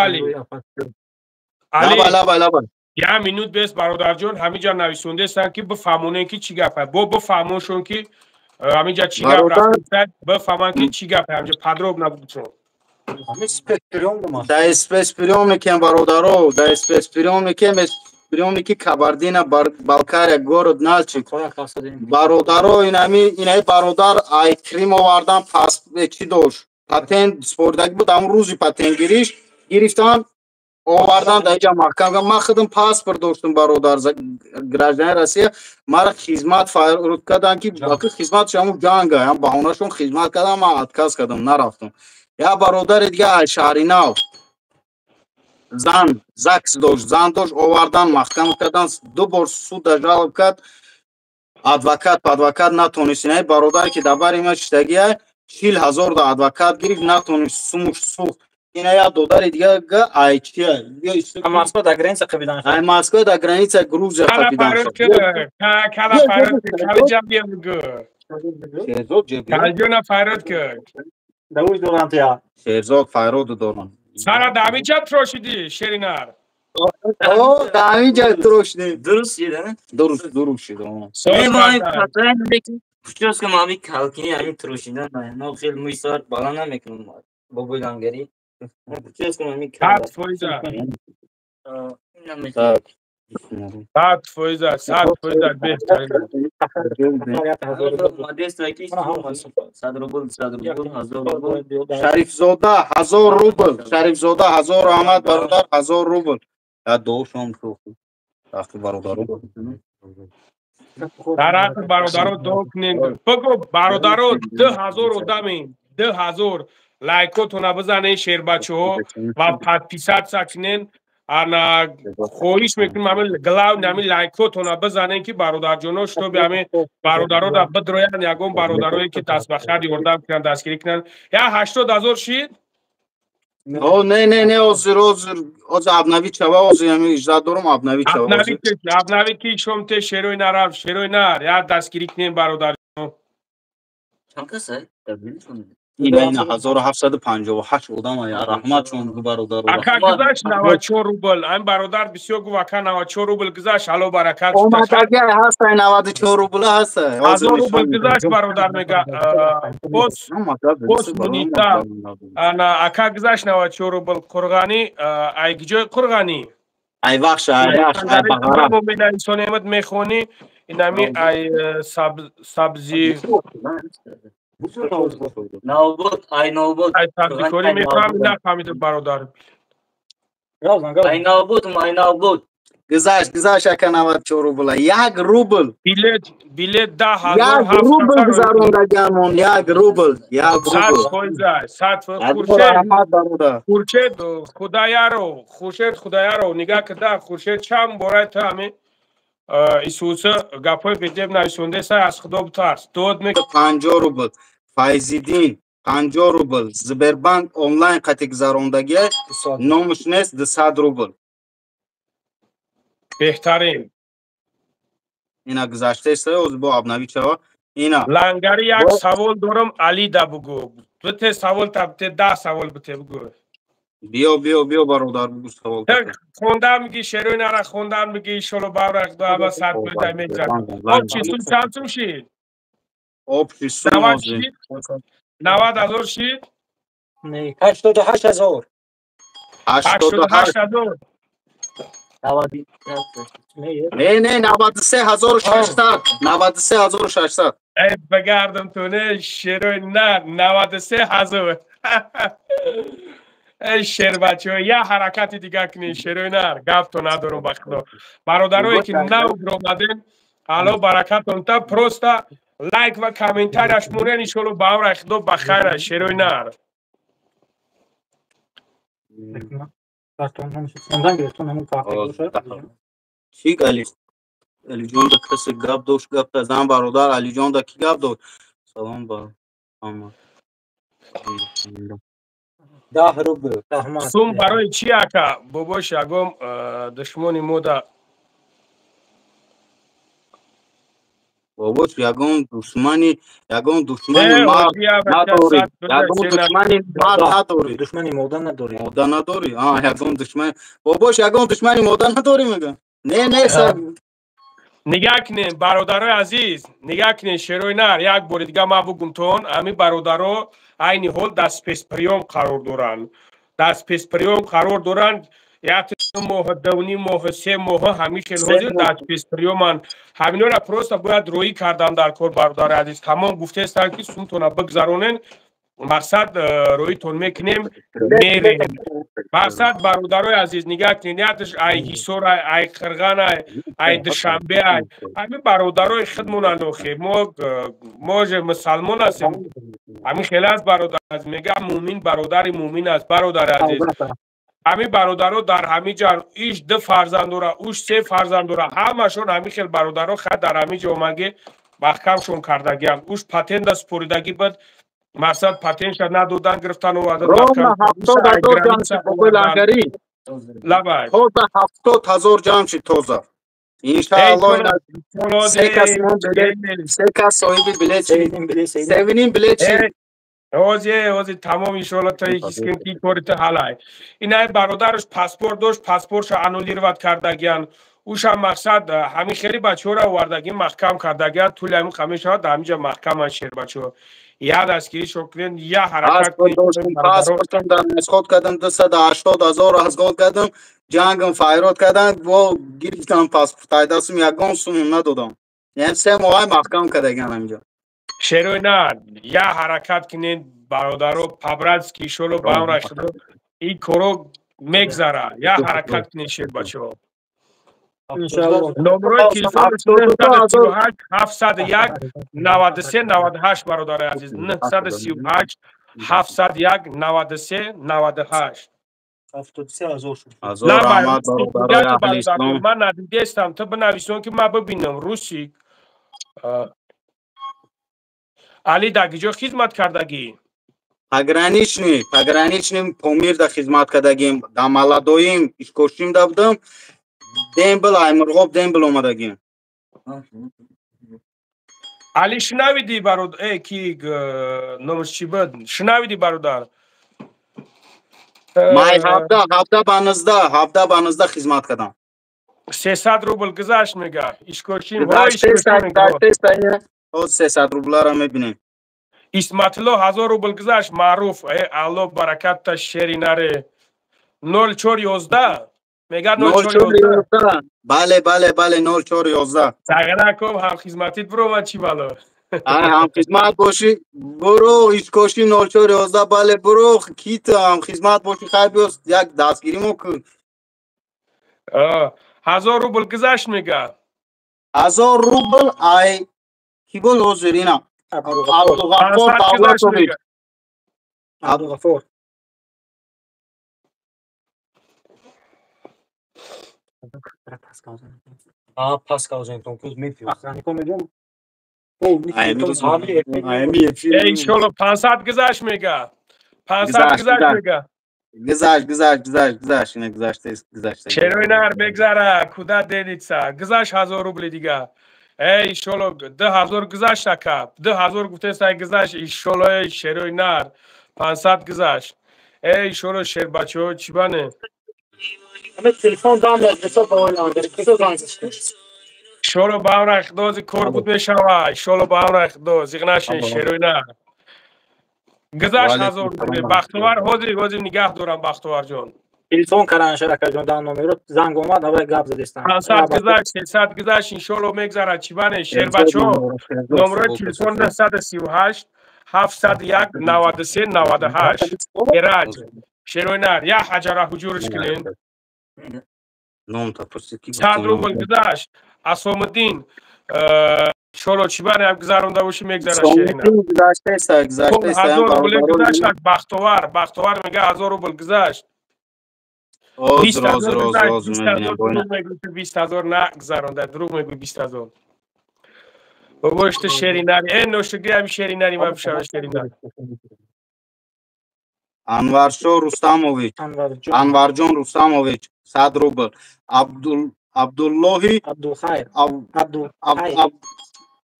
Али, Али, як минут бес, бародарҷон, ҳамиҷа нависондестанд, ки бифаҳмонем, ки чӣ гапа, бо бифаҳмоншон, ки ҳамиҷа чӣ гап рафта, бифаҳманд, ки чӣ гапа, ҳамиҷа подробно бутон. Дар спецприёмникем, бародаро, дар спецприёмникем, приёмники Кабардино Балкария, город Нальчик, бародаро. Инами бародар ай Крим овардан, пас чӣ дошт, патент спордагӣ буд, ҳамун рӯзи патентгириш гирифтан, овардан, дар иҷа маҳкам. Ман худам паспорт доштам, бародар, гражданин Россия, мара хизмат файрод кардам, ки хизматш ҳамун ҷанга, ҳам баҳонашон хизмат кардам, ман отказ кардам, нарафтам. Я бародари дига аз шаҳри нав зан ЗАГС дошт, зан дошт, овардан, маҳкам кардан, ду бор суда жалоб кард, адвокат, адвокат натонист. Инаи бародаре ки дар бари ма шиштагия, 40 000 да адвокат гирифт, натонист, сумуш сӯхт. Ина я додари дига ай чия? Москва да граница қабидан. Ай Москва да граница Грузия қабидан. Кала фарод, кала ҷабия бигӯ. Шерзод ҷабия. Калҷона фарод кар. Давуш дорам тия. Шерзод фарод дорам. Сара да ҳаминҷа трошидӣ, Шеринар? О, да ҳаминҷа трошидӣ. Дуруст шида? Дуруст, дуруст шида. Прическа ами калкини ами трошидан, мо хел мӯи сар бала намекунам, бобои лангари. Прическа ами 100%. 100%, 100% беҳтарин. 100 рубл, 100 рубл, 1000 рубл. Шарифзода 1000 рубл, Шарифзода, 1000 раҳмат, бародар, 1000 рубл. Дуошон ҳаққи бародаро. Дар ҳаққи бародаро дуо кунем. Бигӯ, бародаро, 2000 одамем, 2000 лайкотона бизанен, шербачаҳо, ва подписаться кунен. Ана, хоҳиш мекунем, ҳамин главный ҳамин лайкотона бизанен, ки бародарҷоно, чтобы ҳамин бародароро бидроянд, ягон бародарое ки даст ба хайр ёрдам кунанд, дастгирӣ кунанд. Я 80 000 шид. О, не, не, не, ҳозир, ҳозир, ҳозир обновить шава, ҳозир ҳамин иждат дорум, обновить шава. Обновить ки шом те шерои нарав, шерои нар, я дастгирӣ кунем, бародарҷоно. Чанд каса? Ина 1758 одам, я раҳмат шон, бародар. Ака, гузашт 94 рубл. Айн бародар бисёр гуфт, ака, 94 рубл гузашт, ало баракат. Омадаги ҳаста, 94 рубл ҳаста. 1000 рубл гузашт, бародар мега. Боз, боз мунита. Ана, ака, гузашт 94 рубл. Қурғани, ай гиҷои Қурғани? Ай Вахш, ай Вахш, ай Бағара. Менависонемад, мехонӣ, инами ай сабзи. Навбод, ай Навбод. Ай сабзикорӣ мефаҳми, нафаҳмида, бародар? Ай Навбод, ай Навбод. Гузашт, гузашт, ака, 94 рубла. 1 рубл. Билет 10 000. 1 рубл гузарондагиамон, 1 рубл, 1 100 рубл. фоиза, 100%. Хуршед. Раҳмат, бародар. Хуршед Худояров, Хуршед Худояров, нигаҳ кида. Хуршед, чанд бораи ту ҳами исуса гапҳои бедеб нависондеса, аз Худо битарс, дод ме. 50 рубл. Файзиддин, 50 рубл. Сбербанк онлайн қати гузарондагия, номаш нест, 200 рубл. Беҳтарин. Ина гузаштаеста, оз бо обновить шава ина. Лангари, як савол дорам, Алида бугӯ, бите савол та, бите, 10 савол бите, бугӯ. Биё, биё, биё, бародар, бугӯ савол. Хондан миги, шерои нара хондан миги, иншолло баврак ду 100 фоиза мегзар. Общий сум чанд сум шид? Общий сум? 90 шид, 90 000 шид. 88 000. 88 ҳазор. Не, не, 93 600, 93 600. Эй, багардам ту, не, шерои на, 93 000. Эй, шербачаҳо, як ҳаракати дигар кунед, шерои нар, гапто надорум, ба Худо. Бародарое ки нав омаден, Алло баракатон та, просто лайк ва комментарияш монен, иншолло ба амраи Худо ба хайра, шерои нар. Чӣ, Али, Алиҷон да касе гап дошт, гап зан, бародар. Алиҷон да ки гап дошт? Салом ба ҳама. 10 рубл, раҳмат. Сум барои чӣ, ака? Бобош, ягом душмони мода? Бобош, ягон душмани мард надорӣ, ягон душмани мард надорӣ? Душмани мода надорӣ? Мода надорӣ, а ягон душмани, бобош, ягон душмани мода надорӣ, мегӯям, не, не. Нигаҳ кунем, бародарои азиз, нигаҳ кунем, шерои нар, як бори дига ман бугумтон, ҳамин бародаро айни ҳол дар спецприём қарор доранд, дар спецприём қарор доранд. Як моҳ, 2.5 моҳ, 3 моҳ ҳамин хел ҳозир дар спецприёманд. Ҳаминора просто бояд роӣ кардан дар кор, бародари азиз. Тамом, гуфтаестанд, ки сумтона бигзаронен, мақсад, роитон мекунем, мерем. Мақсад, бародарои азиз, нигаҳ кунед, нияташ ай Ҳисор, ай Қирған, ай Душанбе, ай ҳамин бародарои худмонанд. Охе, мо же мусалмон ҳастем, ҳамин хеле аст, бародар азиз. Мегӯям, мӯмин бародари мӯмин аст, бародари азиз. Ҳамин бародаро дар ҳамин ҷа иш ду фарзанд дора, уш се фарзанд дора, ҳамашон ҳамин хел бародаро хай дар ҳамин ҷо омаги маҳкамшон кардагианд. Уш патента споридагӣ буд, мақсад, патентша надодан, гирифтан, овардан. Ровно 70 000 ҷамъ шид, бобои Лангарӣ. Лабай. Тоза 70 000 ҷамъ шид, тоза. Иншаалло, се кас билет, се кас соҳиби билет шид, севним билет шид. Ҳози, ҳози тамом, иншоалло, то ҳис кун, ки кори ту ҳалай. Инай бародараш паспорт дошт, паспортша аннулировать кардагиян. Ушам, мақсад, ҳамин хели бачаҳоро овардагӣ, маҳкам кардагиян. Тӯли ҳамин қа мешавад, дар ҳамин ҷа маҳкаман. Шербачаҳо, як дастгиришо кунед, як ҳаракат. Паспортам дар расход кардам, 280 000 расход кардам, ҷангам файрод кардам, бо гирифтам паспорт, айдасум ягон сумум надодам. Яъне 3 моҳай маҳкам кардагиан ҳаминҷо. Шерои на, як ҳаракат кунед, бародаро, по-братски, иншолло, ба амра Худо ин коро мегзара. Як ҳаракат кунед, шербачаҳо. Номерои телефон 938 701 93 98, бародари азиз, 938 701 93 98. Ман надидестам, ту бинависон, ки ман бибинам. Русик Али дар киҷо хизмат кардагӣ? Пограничный, пограничный Помирда хизмат кардагим, дар Маладоим Ишкошимда будам, дембел Аймурғоб дембел омадагим. Али, шунавидӣ, бародар? Ки номаш чӣ буд, шунавидӣ, бародар? Май 17, 17 ба 19, 17 ба 19 хизмат кардам. 300 рубл гузашт, мега, Ишкошим. 300 рублара мебинем. Исматулло, 1000 рубл гузашт. Маъруф, алло баракатта, шери наре. 04 11. Мега 0411. Бале, бале, бале, 0411. Сағираков ҳамхизматит буро, чӣ бало? Ҳамхизмат бошӣ, буро, ишкоши 0411, бале, буро, ки ту ҳамхизмат бошӣ, хай биё як дастгиримо кун. 1000 рубл гузашт мега. 1000 рубл ай ки буд ҳозир ина? Абдуғаффор Давлатович. Абдуғаффор. Иншолло 500 гузашт мега. 500 гузашт мега. Гузашт, гузашт, гузашт, гузашт, ина гузашт, гузашт. Шерои нар мегзара, куда денится. Гузашт 1000 рубли дига. Эй, иншолло 2000 гузашт ака. 2000 гуфтеса гузашт, иншолло эй шерои нар 500 гузашт. Эй, иншолло шербачо чӣ бане? Телефон дам дад, бисёр бовар кисо занг зашт. Иншолло ба амра худо кор буд мешава. Иншолло ба амра худо зиқ нашин шерои нар. Гузашт 1000 рубли. Бахтовар ҳозир, ҳозир нигаҳ дорам Бахтоварҷон. Телефон кардан шаракаҷон дар номеро занг омад, аввал гап задестам. 500 гузашт, 300 гузашт, иншолло мегзарад. Чӣ бане шербачо? Номерои телефон 938 701 93 98. Эраҷ. Шерои нар, як ҳаҷара ҳуҷурш кунем. Ном та пурсид ки 100 рубл гузашт. Асомиддин шоло чӣ бане ам гузаронда бошӣ мегзара шерина. Гузаштеста, гузаштеста. 1000 рубл гузашт Бахтовар, Бахтовар мега 1000 рубл гузашт. Оз, оз, оз, оз, мебинам. 20000 на гузаронда, дурӯғ мегӯй 20000. Бобош ту шеринари, э ношукри ҳами шеринари ман бишава шеринари. Анваршо Рустамович, Анварҷон Рустамович, 100 рубл. Абдул Абдуллоҳи Абдулхайр.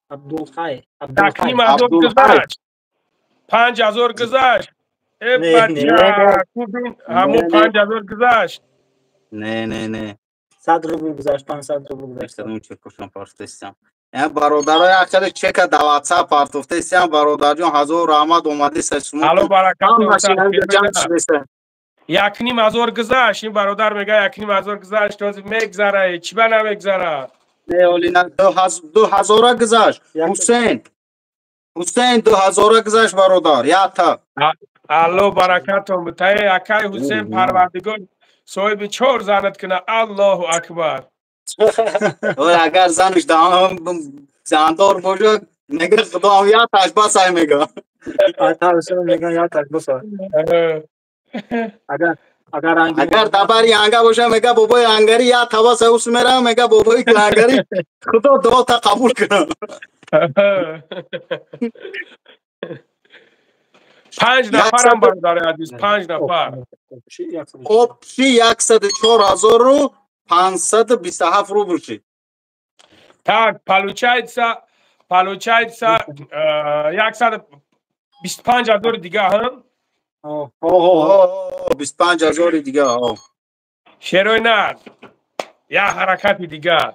Абдулхайр. Такним ҳазор гузашт. 5000 гузашт. Э бача, кубин ҳамун 5000 гузашт. Не, не, не. 100 рубл гузашт, 500 рубл гузашт. Чекушон партофтесиям. Бародарои акари чека да WhatsApp партофтесиям, бародарҷон, ҳазор раҳмат омадиса шумо. Алло баракат. 1500 гузашт. Ин бародар мега 1500 гузашт, ҳозир мегзара, чӣ ба намегзара? Не, оли на 2000 гузашт. Ҳусейн. Ҳусейн 2000 гузашт бародар, якта. Алло баракатон битае акай Ҳусейн Парвардигор соҳиби 4 занат куна. Аллоҳу акбар. Ой, агар занаш зандор бошад, мега худо ҳам як таш басай мега. Мега як таш басай. Агар агар дабари анга боша, мега бобои ангари як таваса ус мера, мега бобои ангари худо дуота қабул кунад. 5 нафарам бародари азиз, 5 нафар. Общий 104527 рубл шид. Так, получается 125000 дига, ҳа? 25000 дига, о. Шерои нар. Як ҳаракати дига.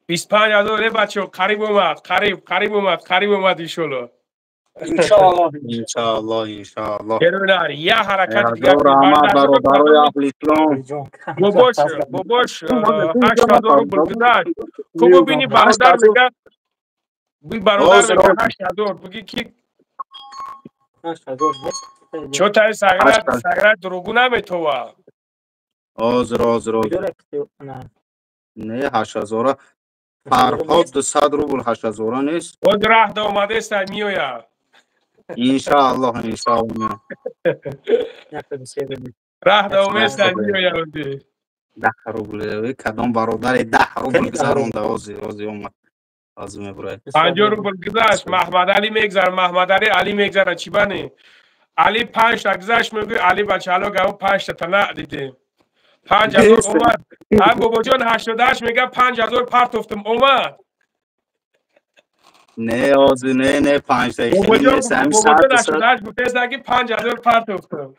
25000 э бачо, қариб омад, қариб, қариб омад, қариб омад иншолло. Иншоаллоҳ. Иншоаллоҳ, иншоаллоҳ. Шерои нар, як ҳаракати дига. Раҳмат бародарои аҳли ислом. Бобош, бобош, 8000 рубл гузашт. Ку бибини бародар мега, би бародар мега 8000, буги ки 8000 нест. Чо таи саграт, саграт дурӯғу наметова. Ҳозир, ҳозир, ҳозир. Не, 8000 Фарҳод 200 рубл 8000 нест. Ҳозир раҳда омадеста меояд. Иншоаллоҳ, иншоаллоҳ. Раҳда оместа меояд. 10 рубл. Кадом бародаре 10 рубл гузаронда, ҳозир, ҳозир омад. Ҳозир мебурад. 50 рубл гузашт. Маҳмадалӣ мегзара, Маҳмадалӣ Алӣ мегзара, чӣ бане? Али 5 та гузашт, мегӯй Али бачаало гав 5 та тана дидем. 5000 омад. Ҳам бобоҷон 88 мега 5000 партофтам омад. Не, ҳозир не, не 5 та. Бобоҷон, бобоҷон 88 гуфтеста ки 5000 партофтам.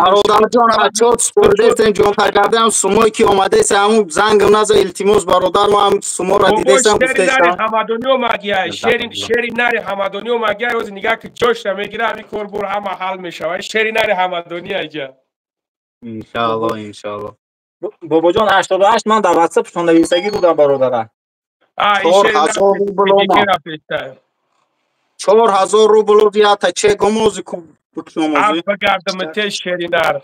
Бародарҷон, отчёт спордестем, ҷонта кардам, сумое ки омадеса, ҳамун зангам наза, илтимос, бародар, мо ҳам суморо дидесам, гуфтесам. Ҳамадонӣ омагия, шери нари ҳамадонӣ омагия, ҳозир нигаҳ ки ҷошра мегира, ҳамин кор бур ҳама ҳал мешавад. Шери нари ҳамадонӣ айҷа. Иншаалло, иншаалло. Бобоҷон, 88 ман дар WhatsApp нависагӣ будам, бародара. 4000 рубл омад. 4000 рубл ята чек омози ку бикшомози. Бигардам те шеринар.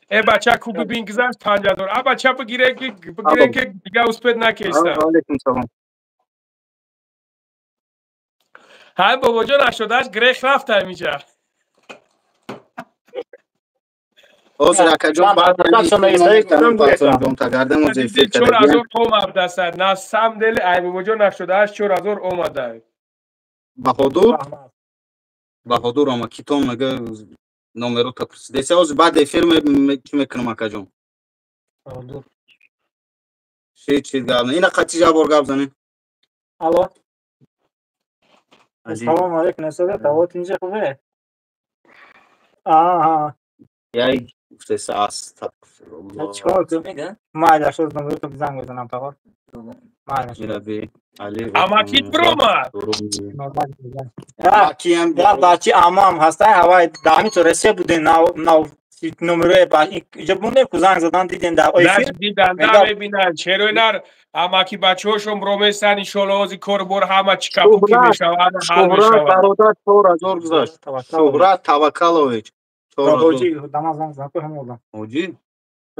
Э бача ку бибин гузашт 5000. А бача бигире ки бигире ки дига успед накеста. Алейкум салом. Ҳай бобоҷон, 88 грех рафта ҳамиҷа. ҳозир акаҷон баъд омадаса на самом деле ай бобоҷон 88 4000 омада. Баҳодур, Баҳодур ама китон мега номеро та пурсидеса, ҳозир баъд эфир чӣ мекунам, акаҷон? Чи чи гап ина қати жабор гап занем. Алло. Салом алейкум, Насада, тавот инҷа хубе? Аҳа. Яй гуфтеса, астағфируллоҳ. Чикор кунам? Майла, шуд номерото занг мезанам тағо. Майла. Мираби Али. Амакит биромад. Я бачи амам ҳастай, ҳавай даҳми то Россия будем, нав номерои иҷо бундем, ку занг задан дидем дар эфир. Дидан да мебинанд. Шерои нар амаки бачаҳошон ромесан, иншоалло ҳозир кор бор ҳама чикапуки мешавад, ҳал мешавад. Бародар, 4000 гузашт. Шуҳрат Таваккалович. Ҳоҷи, дама занг зан, ҳам одам. Ҳоҷи?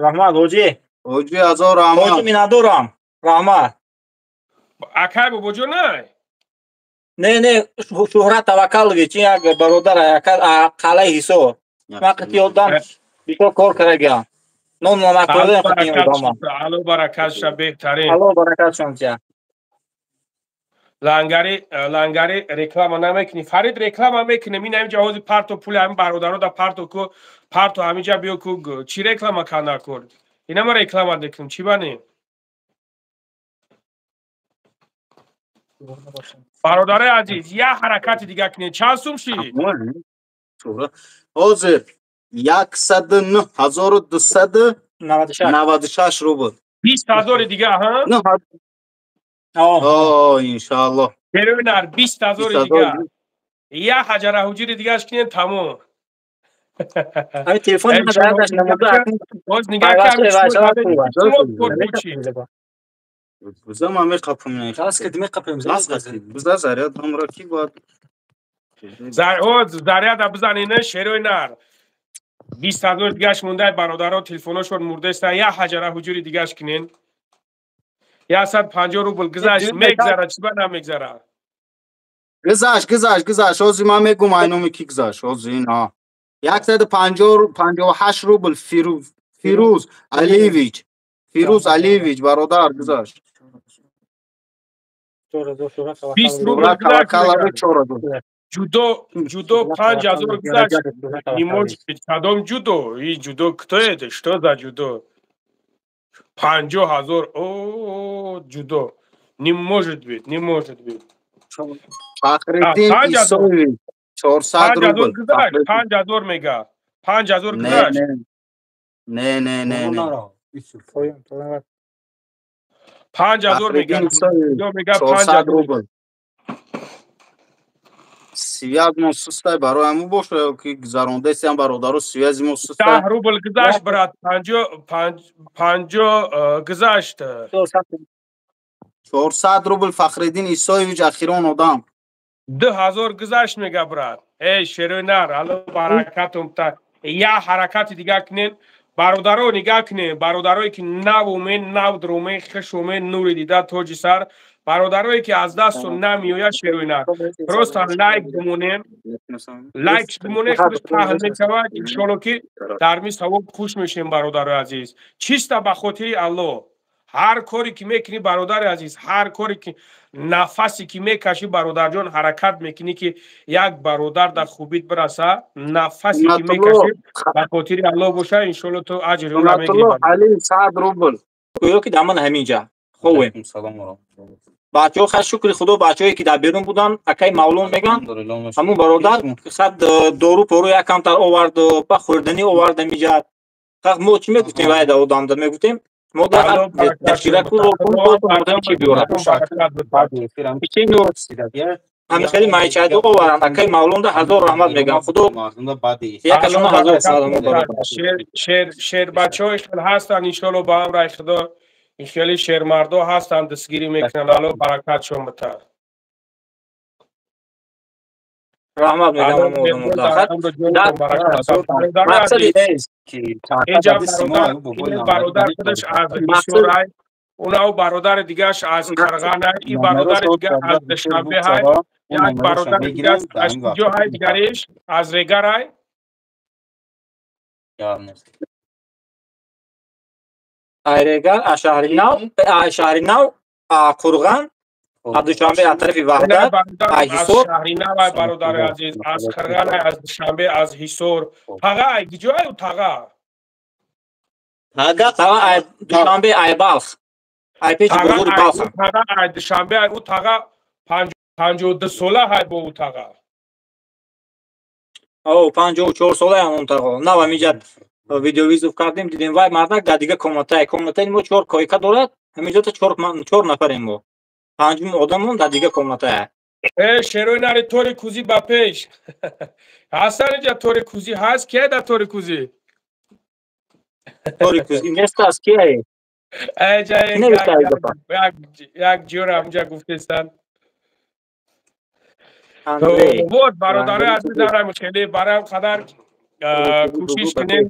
Раҳмат, ҳоҷи. Ҳоҷи, ҳазор раҳмат. Ҳоҷи, миннатдорам. Раҳмат. Акай бобоҷон най? Не, не, Шуҳрат Таваккалович, ин як бародар, қалаи Ҳисор. Ман қити ёдам бисёр кор кардагиам. Ном намаккордам қити одама. Алло баракат ша, беҳтарин. Алло баракат шон тия. Лангари, лангари реклама намекунӣ. Фарид, реклама мекунем. Ин ҳаминҷа ҳозир парто пули ҳамин бародаро да парто ку, парто ҳаминҷа биё ку, чӣ реклама канда кор? Инама реклама мекунем, чӣ бани? Бародарои азиз, як ҳаракати дига кунед. Чанд сум шид? Ҳозир 109 296 рубл. 20 000-и дига, ҳа? О, иншааллоҳ. Берунар 20 000-и дига. Як ҳаҷара ҳуҷири дигаш кунед, тамом. Ҳамин телефони ман зарядаш намуда. Боз нигаҳ кардем. Биза ман меқапам. Биза заряд ҳамра ки бояд. Заряда бизанина, шерои нар. 20 000 дигаш монда, бародаро телефоношон мурдаста, як ҳаҷара ҳуҷури дигаш кунен. 150 рубл гузашт, мегзара, чӣ ба намегзара? Гузашт, гузашт, гузашт. Ҳозир ман мегум айноми ки гузашт. Ҳозир ин ҳа. 158 рубл Фирӯз, Фирӯз Алиевич. Фирӯз Алиевич, бародар, гузашт. 20 рубл гузашт. Ҷудо, ҷудо 5000 гузашт. Не может быть, кадом ҷудо? И ҷудо кто это? Что за ҷудо? 50 000. О, ҷудо. Не может быть, не может быть. Фахриддин Исоевич, 400 рубл. 5000 мега. 5000 гузашт. Не, не, не, не. 5000 мега. Мега 400 рубл. Связь мо сустай, барои ҳамун боша ки гузарондесиам, бародаро, связи мо сустай. 10 рубл гузашт, брат, панҷо панҷо гузашт. 400 рубл Фахриддин Исоевич, ахирон одам. 2000 гузашт, мега, брат. Эй, шерои нар, алло баракатум та. Як ҳаракати дига кунен, бародаро, нигаҳ кунен, бародарое ки нав умен, нав дурумен, хуш умен, нури дида, тоҷи сар, бародарое ки аз дасту намеояд, шерои нар, просто лайк бимонем, лайк бимонем, худаш паҳн мешавад, иншолло ки дар ми савоб хуш мешем. Бародарои азиз, чиста ба хотири Аллоҳ ҳар коре ки мекунӣ, бародари азиз, ҳар коре ки нафасе ки мекашӣ, бародарҷон, ҳаракат мекунӣ ки як бародар дар хубит бираса, нафасе ки мекашӣ ба хотири Аллоҳ боша, иншолло ту аҷри ӯро мегирӣ. Али, 100 рубл. Гӯё ки дар ман ҳаминҷа ховем. Салом. Бачаҳо хай шукри худо бачаҳое ки дар берун буданд, акай Мавлон мегӯянд, ҳамун бародар хад дору пору як камтар овард, ба хӯрданӣ овард ҳамиҷа. Мо чӣ мегуфтем вай да одамда мегуфтем? Мо дашираку чи биёрад? Ҳамин хеле майчайдо оваранд. Акай Мавлонда ҳазор раҳмат мегӯям. Худо якашона ҳазор салом. Шербачаҳои хел ҳастанд, иншоалло ба амраи худо ин хеле шермардо ҳастанд, дастгирӣ мекунанд. Алло баракатшон битад. Раҳмат мегӯям. Бародар худаш аз Ҳисорай, унав бародари дигааш аз Қарғанай, ин бародари дигар аз Душанбеҳай, як бародари дигар аз куҷоҳай, дигариш аз Регарай. Айрегар, аз шаҳри нав, Қурған, аз Душанбе, аз тарафи Ваҳдат, аз Ҳисор. Шаҳри нав ай бародари азиз, аз Қурған, аз Душанбе, аз Ҳисор. Тага ай куҷоай ӯ тага? Тага ай Душанбе, ай Балх. Ай пеши бозори Балх. Тага ай Душанбе, ай ӯ тага 52 сола ҳай бо ӯ тага. О, 54 сола ам он тага. Нав ҳамиҷа видеовизов кардем, дидем вай мардак дар дигар комнатае. Комнатаи мо 4 койка дорад, ҳамиҷота 4 нафарем мо. Панҷум одамон дар дигар комнатае. Э, шерои нари тори кӯзӣ ба пеш. Ҳасан иҷа тори кӯзӣ ҳаст? Кие дар тори кӯзӣ? Тори кӯзӣ нест аст, кие? Эҷа як ҷӯра ҳамҷа гуфтестанд. Вот бародарои азиз, дарам хеле барам қадар кӯшиш кунем.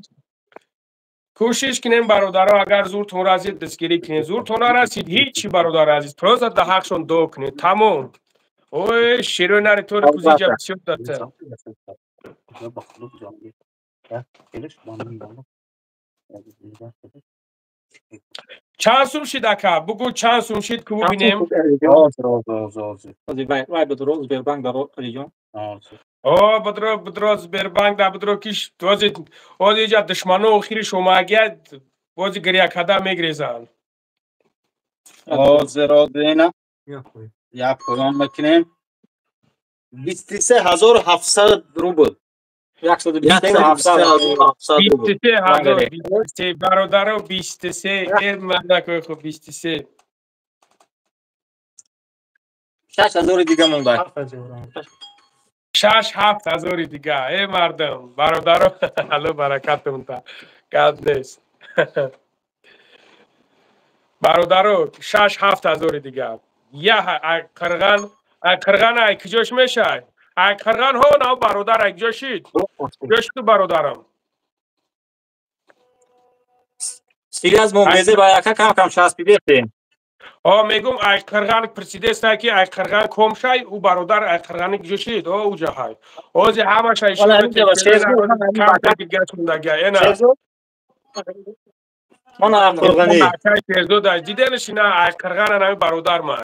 Кӯшиш кунем бародаро, агар зуртон расид дастгирӣ кунем, зуртон нарасид ҳичи бародари азиз, просто дар ҳақшон дуо кунем, тамом. Ой, шерои нари тори кӯзиҷа бисёр дата. Чанд сум шид ака? Бугӯ чанд сум шид ки бубинем. Вай бидро Сбербанк дар Алиҷон. О, бидро, бидро Сбербанк да бидро киш ози ози иҷа душмано охири шомагия бози гиря када мегрезанд. Ҳозир ина як поён мекунем. 23700 рубл. 123 700 23 бародаро 23 э мардакои хуб 23 6000 дига монда. 6-7 ҳазори дига. Э мардум, бародаро, алло баракатон та. Гап нест. Бародаро, 6-7 ҳазори дига. Я ай Қирған, ай Қирған ай куҷош мешай? Ай Қирған ҳо нав бародар ай куҷо шид? Куҷо шид бародарам? Сириаз мо мезе ба яка кам кам часпидестем. О, мегум ай Қирған пурсидеста ки ай Қирған ком шай, ӯ бародар ай Қирғани куҷо шид? О, уҷа ҳай. Ози ҳамаша ишгашундага. Ена. Мана ай Қирғани. Шерзод ай диденаш ина ай Қирғана нами бародар ма.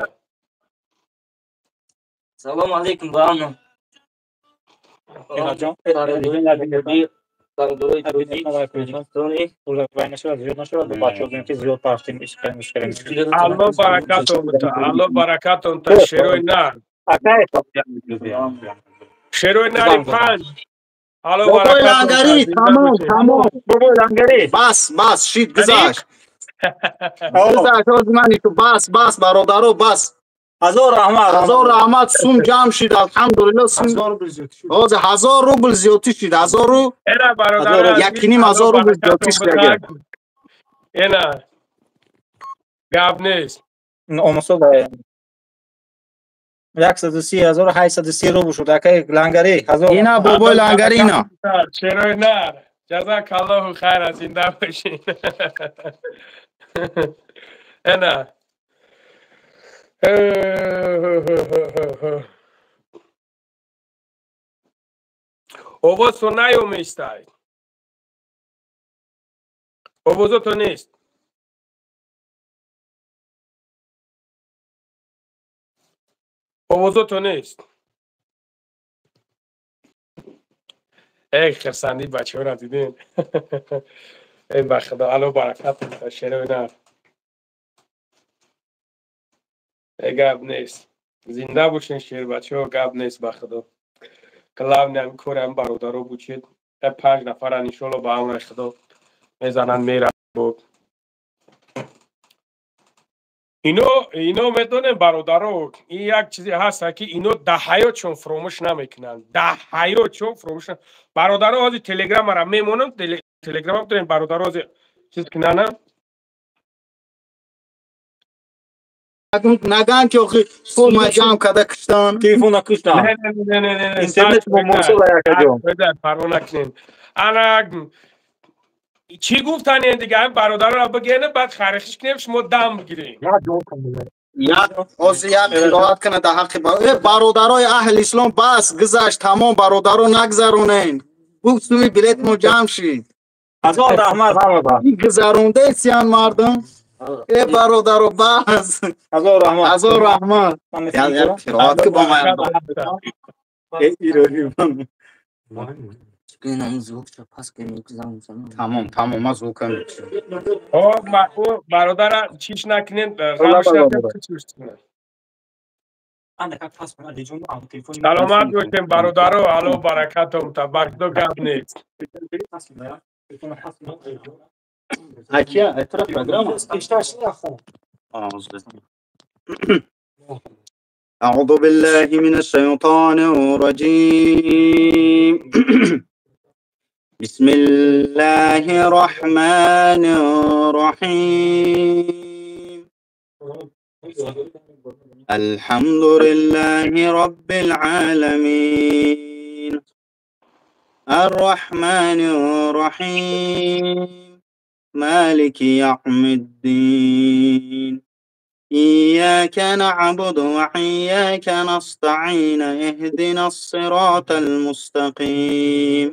Салом алейкум ба ҳама. Алло баракатон бита, алло баракатон та шерои нар. Шерои нари панҷ. Алло Бобои Лангарӣ, тамом, тамом. Бобои Лангарӣ. Бас, бас, шид гузашт. Гузашт, ҳозир ман иту бас, бас, бародаро, бас. Ҳазор раҳмат. Ҳазор раҳмат, сум ҷамъ шид, алҳамдулилло, сум. Ҳозир 1000 рубл зиёдтӣ шид, ҳазору Эна бародаро, 1500 рубл зиёдтӣ шид агар. Эна. Гап нест. Омосо ба 130830 рубл шуд, акай Лангарӣ, ҳазор. Ина бобои Лангарӣ ина. Шерои нар. Ҷазакаллоҳу хайра, зинда бошин. Эна. Овозто наёместай. Овозото нест. Овозото нест. Эй, хирсандӣ бачаҳоро дидем. Эй ба худо, алло баракат шерои нар. Гап нест, зинда бошен, шербачаҳо, гап нест, ба худо. Главное, ҳами кори ҳами бародаро бучед. Панҷ нафаран, иншолло, ба амри худо мезананд, меранд. Ино медонем, бародаро, ин як чизе ҳаста, ки ино да ҳаётшон фуромӯш намекунанд, да ҳаётшон фуромӯш. Бародаро, ҳозир телеграммара мемонам, телеграма бидорем, бародаро, ҳозир чиз кунана. Наган ки охи пул ма ҷамъ карда киштан. Телефона киштан. Интернет бо мосола якаҷон. Парво накунем. Ана чӣ гуфтанен дига, бародарро бигена, баъд харихиш кунем, шумо дам бигирем. Як ҳозир як қироат кунад дар ҳаққи бародарои аҳли ислом. Бас, гузашт, тамом, бародаро, нагзаронен. Бу суми билет мо ҷамъ шид. Ҳазор раҳмат. Гузарондесиян мардум. Э, бародаро, бас. Ҳазор раҳмат. Ҳазор раҳмат. Як қироат ки бо ман. Тамом, тамом, ман звука мекушам. Бародара чиш накунем, ғамш накунем. Саломат бошем, бародаро, алло баракатом та, ба худо, гап нест. Акия, это программа? أعوذ بالله من الشيطان الرجيم. بسم الله الرحمن الرحيم. الحمد لله رب العالمين. الرحمن الرحيم. مالك يوم الدين. إياك نعبد وإياك نستعين. اهدنا الصراط المستقيم.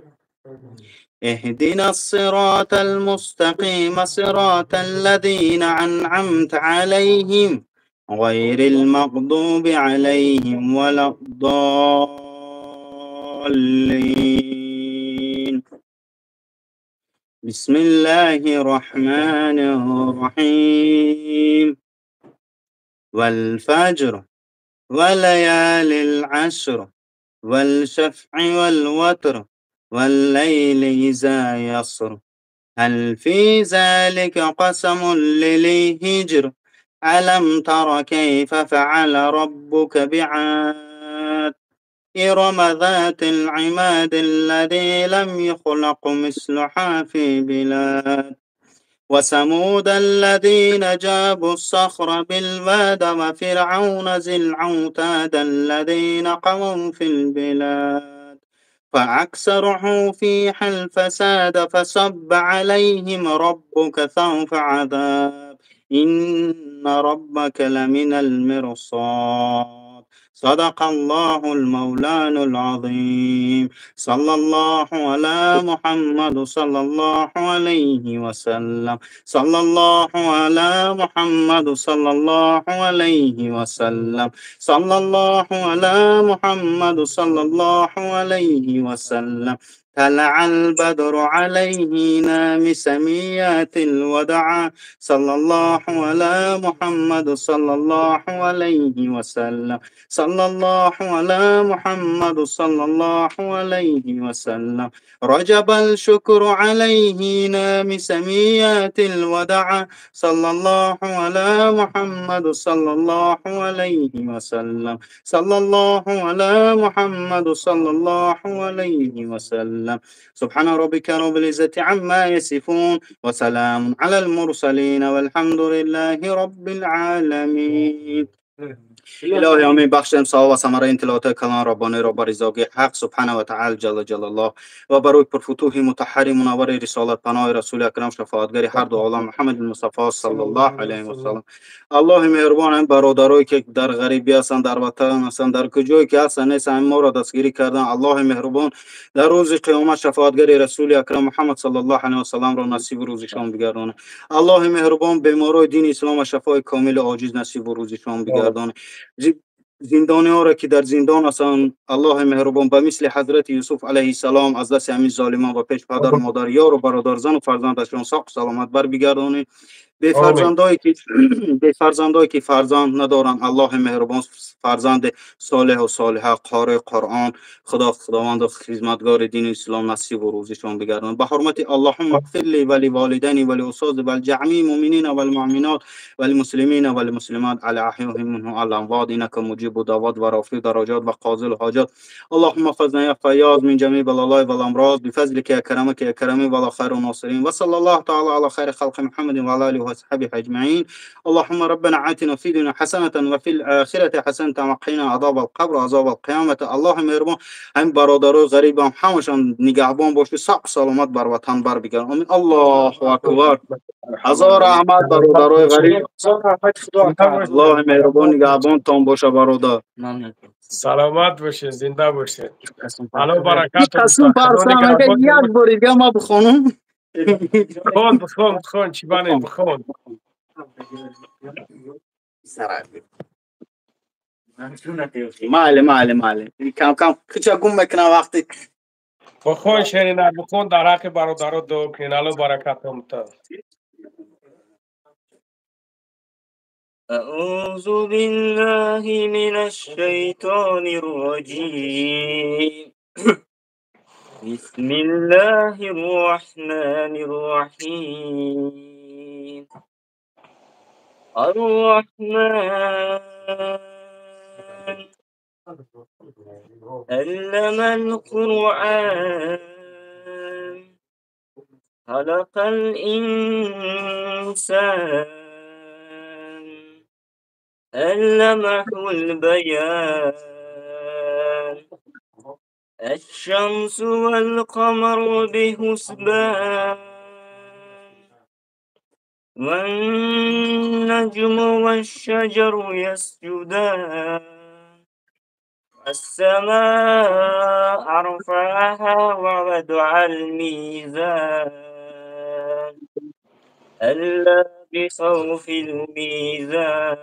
اهدنا الصراط المستقيم، صراط الذين أنعمت عليهم غير المغضوب عليهم ولا الضالين. بسم الله الرحمن الرحيم. والفجر وليال العشر والشفع والوتر والليل إذا يسر. هل في ذلك قسم لذي حجر؟ ألم تر كيف فعل ربك بعاد؟ إرم ذات العماد الذي لم يخلق مثلها في بلاد. وثمود الذين جابوا الصخر بالواد وفرعون ذي الأوتاد الذين قووا في البلاد فأكثروا فيها الفساد فصب عليهم ربك سوط عذاب. إن ربك لمن المرصاد. صدق الله المولان العظيم. صلى الله على محمد صلى الله عليه وسلم. صلى الله على محمد صلى الله عليه وسلم. صلى الله على محمد صلى الله عليه وسلم. طلع البدر علينا من سميات الوداع. صلى الله على محمد صلى الله عليه وسلم. صلى الله على محمد صلى الله عليه وسلم. رجب الشكر علينا من سميات الوداع. صلى الله على محمد صلى الله عليه وسلم. صلى الله على محمد صلى الله عليه وسلم. سبحان ربك رب العزة عما يصفون وسلام على المرسلين والحمد لله رب العالمين. الهی آمین. بخشم ثواب و ثمره این تلاوت کلام ربانی را بر رضاگی حق سبحانه و تعالی جل جلاله و بر روی پرفتوح مطهر منور رسالت پناه رسول اکرم شفاعتگر هر دو عالم محمد مصطفی صلی الله علیه و سلم. الله مهربان، برادرایی که در غریبی هستند، در وطن هستند، در کجایی که هستند نیستند، ما را دستگیری کردن. الله مهربان در روز قیامت شفاعتگر رسول اکرم محمد صلی الله علیه و سلم را نصیب روزشان بگردانه. الله مهربان بیمارای دین اسلام و شفای کامل عاجز نصیب روزشان بگردانه. Зиндониҳоро ки дар зиндон ҳастанд, Аллоҳи меҳрубон ба мисли ҳазрати Юсуф алайҳиссалом аз дасти ҳамин золимон ба пеш падару модар, ёру бародар, зану фарзандашон соқу саломат барбигардонӣ. Бефарзандое ки фарзанд надоранд, Аллоҳи меҳрубон фарзанди солеҳу солиҳа, қории Қуръон, Худо Худованду хизматгори дини ислом насибу рӯзишон бигардонад. Ба ҳурмати Аллоҳумма иғфир ли ва ливолидайни ва лиустози ва лиҷамии муъминина вал муъминот ва лимуслимина ва лимуслимат ала аҳёҳим минҳум ал амвот иннака муҷибу даъвот ва рофиу дараҷот ва қозил ҳоҷот. Аллоҳумма фазна я файёз мин ҷамии балалой вал амроз бифазлика я карамака я карами ва ла хайру носирин ва саллаллоҳу таала ала хайри халқи Муҳаммадин ва ала алиҳи ва асҳабиҳи аҷмаин. Аллоҳумма роббана атина фи дуня ҳасанатан ва фил охирати ҳасанатан ва қина азобал қабр ва азобал қиёмат. Аллоҳи меҳрубон ҳамин бародарои ғарибам ҳамашон нигаҳбон бошӣ, соқу саломат бар ватан барбигардон. Омин. Аллоҳу акбар. Ҳазор раҳмат бародарои ғариб. Аллоҳи меҳрубон нигаҳбонтон боша, бародар. Саломат бошед, зинда бошед. Алло баракат. Қасм парсам, агар як бори дига ма бихонам. Бихон, бихон, бихон, чӣ бане, бихон. Майли, майли, майли. Кам кам куча гум мекунам вақте. Бихон, шерина, бихон, дар ҳаққи бародаро дуо кунед. Алло баракатон битад. أعوذ بالله من الشيطان الرجيم. بسم الله الرحمن الرحيم. الرحمن علم القرآن خلق الإنسان علمه البيان. الشمس والقمر بحسبان والنجم والشجر يسجدان. السماء رفعها ووضع الميزان ألا بخوف الميزان.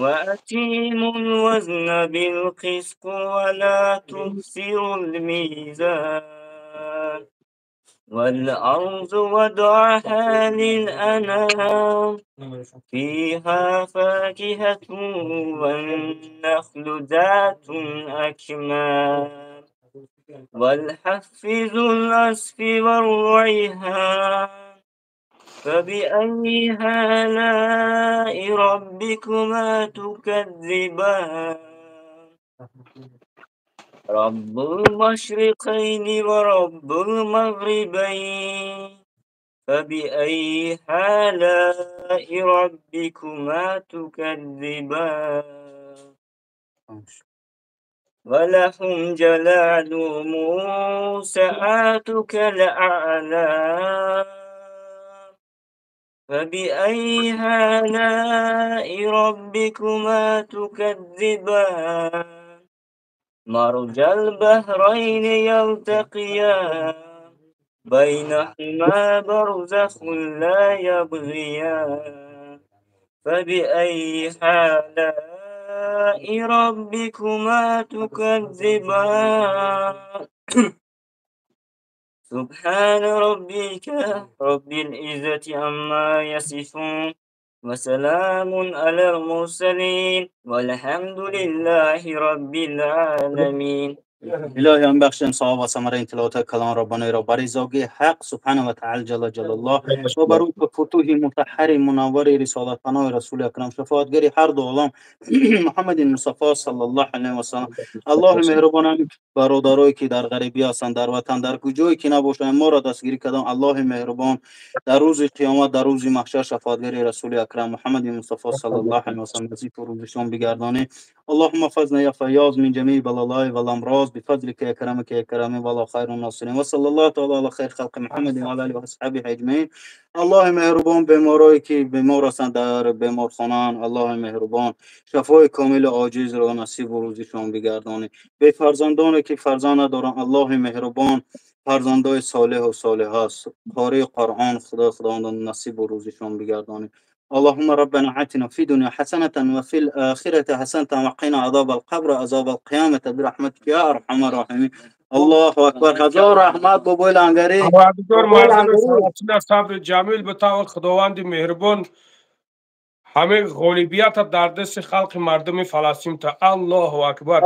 وأقيموا الوزن بالقسط ولا تخسروا الميزان. والأرض وضعها للأنام فيها فاكهة والنخل ذات الأكمام والحب ذو العصف والريحان. فبأي آلاء ربكما تكذبان؟ رب المشرقين ورب المغربين. فبأي آلاء ربكما تكذبان؟ ولهم جلال موسعات كالأعلام. فبأي آلاء ربكما تكذبان؟ مرج البحرين يلتقيان بينهما برزخ لا يبغيان. فبأي آلاء ربكما تكذبان؟ سبحان ربك رب العزة عما يصفون وسلام على المرسلين والحمد لله رب العالمين. الهی آن بخشم صاحب و ثمره این تلاوت کلام ربانی را برای زاگی حق سبحانه و تعالی جل جلاله و بر فتوح مطهر منور رسالت پناه رسول اکرم شفاعتگر هر دو عالم محمد مصطفی صلی الله علیه و سلم. الله مهربان برادرایی که در غریبی هستند، در وطن، در کجایی که نباشند، ما را دستگیری کردن. الله مهربان در روز قیامت، در روز محشر شفاعتگر رسول اکرم محمد مصطفی صلی الله علیه و سلم نصیب روزشان بگردانه. اللهم فزنا یا فیاض من جمیع بلالای و الامراض بفضلك يا كرمك يا كرم والله خير الناصرين وصلى الله تعالى على خير خلق محمد وعلى اله واصحابه اجمعين. الله مهربان بیمارایی که بیمار هستند در بیمارخانه، الله مهربان شفای کامل عاجز را نصیب و روزیشان بگردانه. به فرزندانی که فرزند ندارند، الله مهربان فرزندای صالح و صالحه است، قاری قرآن خدا خداوند نصیب و روزیشان بگردانه. اللهم ربنا آتنا في الدنيا حسنة وفي الآخرة حسنة وقنا عذاب القبر عذاب القيامة برحمتك يا أرحم الراحمين. الله أكبر. هزار رحمت بابای لنگری. صبر جمیل بتا خداوند مهربان همه غالبیت در دست خلق مردم فلسطین تا. الله اکبر.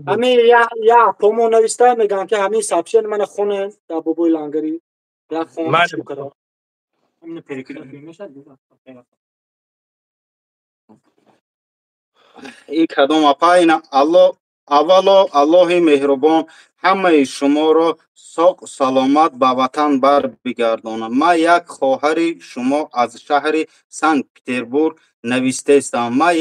همه یا پومو نوشته میگن که همه سابشن من خونه در بابای لنگری یا خونه شکر. ای کدام اپا اینا الله аввало Аллоҳи меҳрубон ҳамаи шуморо соқ саломат ба ватан барбигардонад. Ман як хоҳари шумо аз шаҳри Санкт-Петербург навистаистам. Ман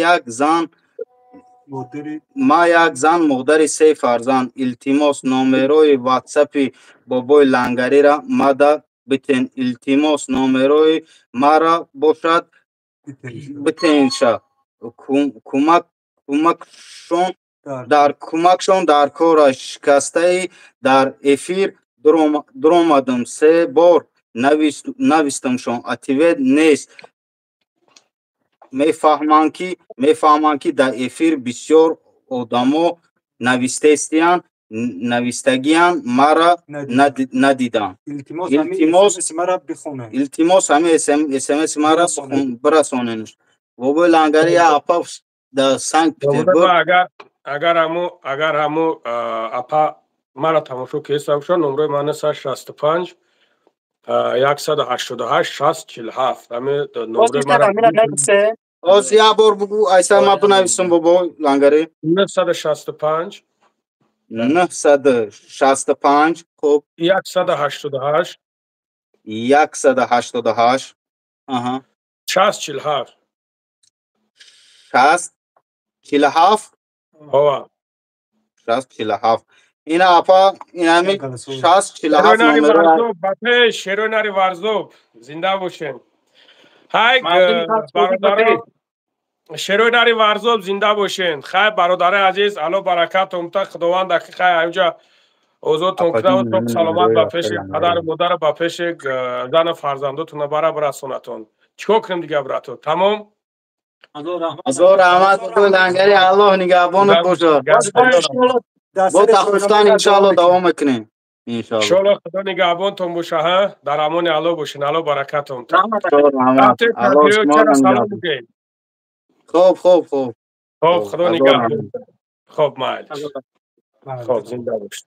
як зан модари се фарзанд. Илтимос, номерои ватсапи бобои Лангариро мада битен. Илтимос, номерои мара бошад битенша. Кӯмакшон дар кора шикастаи дар эфир дуромадам. Се бор навистамшон, ответ нест. Мефаҳмам, ки дар эфир бисёр одамо навистагиянд, мара надидам. Илтимос, ҳами смс мара бирасонед. Бобои Лангари я апа дар Санкт-Петербург. Агар ҳаму апа мара тамошо кеста бошад, номрои ман 965 188 60 47. Ҳами номрои мара. Оз як бор бугӯ, айса ман бинависам, бобои Лангари. 965 965, хуб, 188 188, аҳа, 60 47 60 47. ҳова. 60 47. Ина апа, инами 60 47 номеро. Ба пеш, шерои нари Варзоб, зинда бошем. Ҳай бародаро, шерои нари Варзоб, зинда бошен. Хай бародари азиз, Алло баракатон та, худованд хай ҳамҷа озодтон кунад, саломат ба пеши падару модар, ба пеши зану фарзандотон бара бирасонатон. Чикор кунем дига, брато? Тамом. Ҳазор раҳмат, бобои Лангари, Аллоҳ нигаҳбонат бошад. Бо тахуфтан иншоалло давом мекунем. Иншоалло Худо нигаҳбонтон боша, ҳа? Дар амони Аллоҳ бошен, Аллоҳ баракатон. Хуб, хуб, хуб. Хуб, Худо нигаҳбон. Хуб, майли. Хуб, зинда бошед.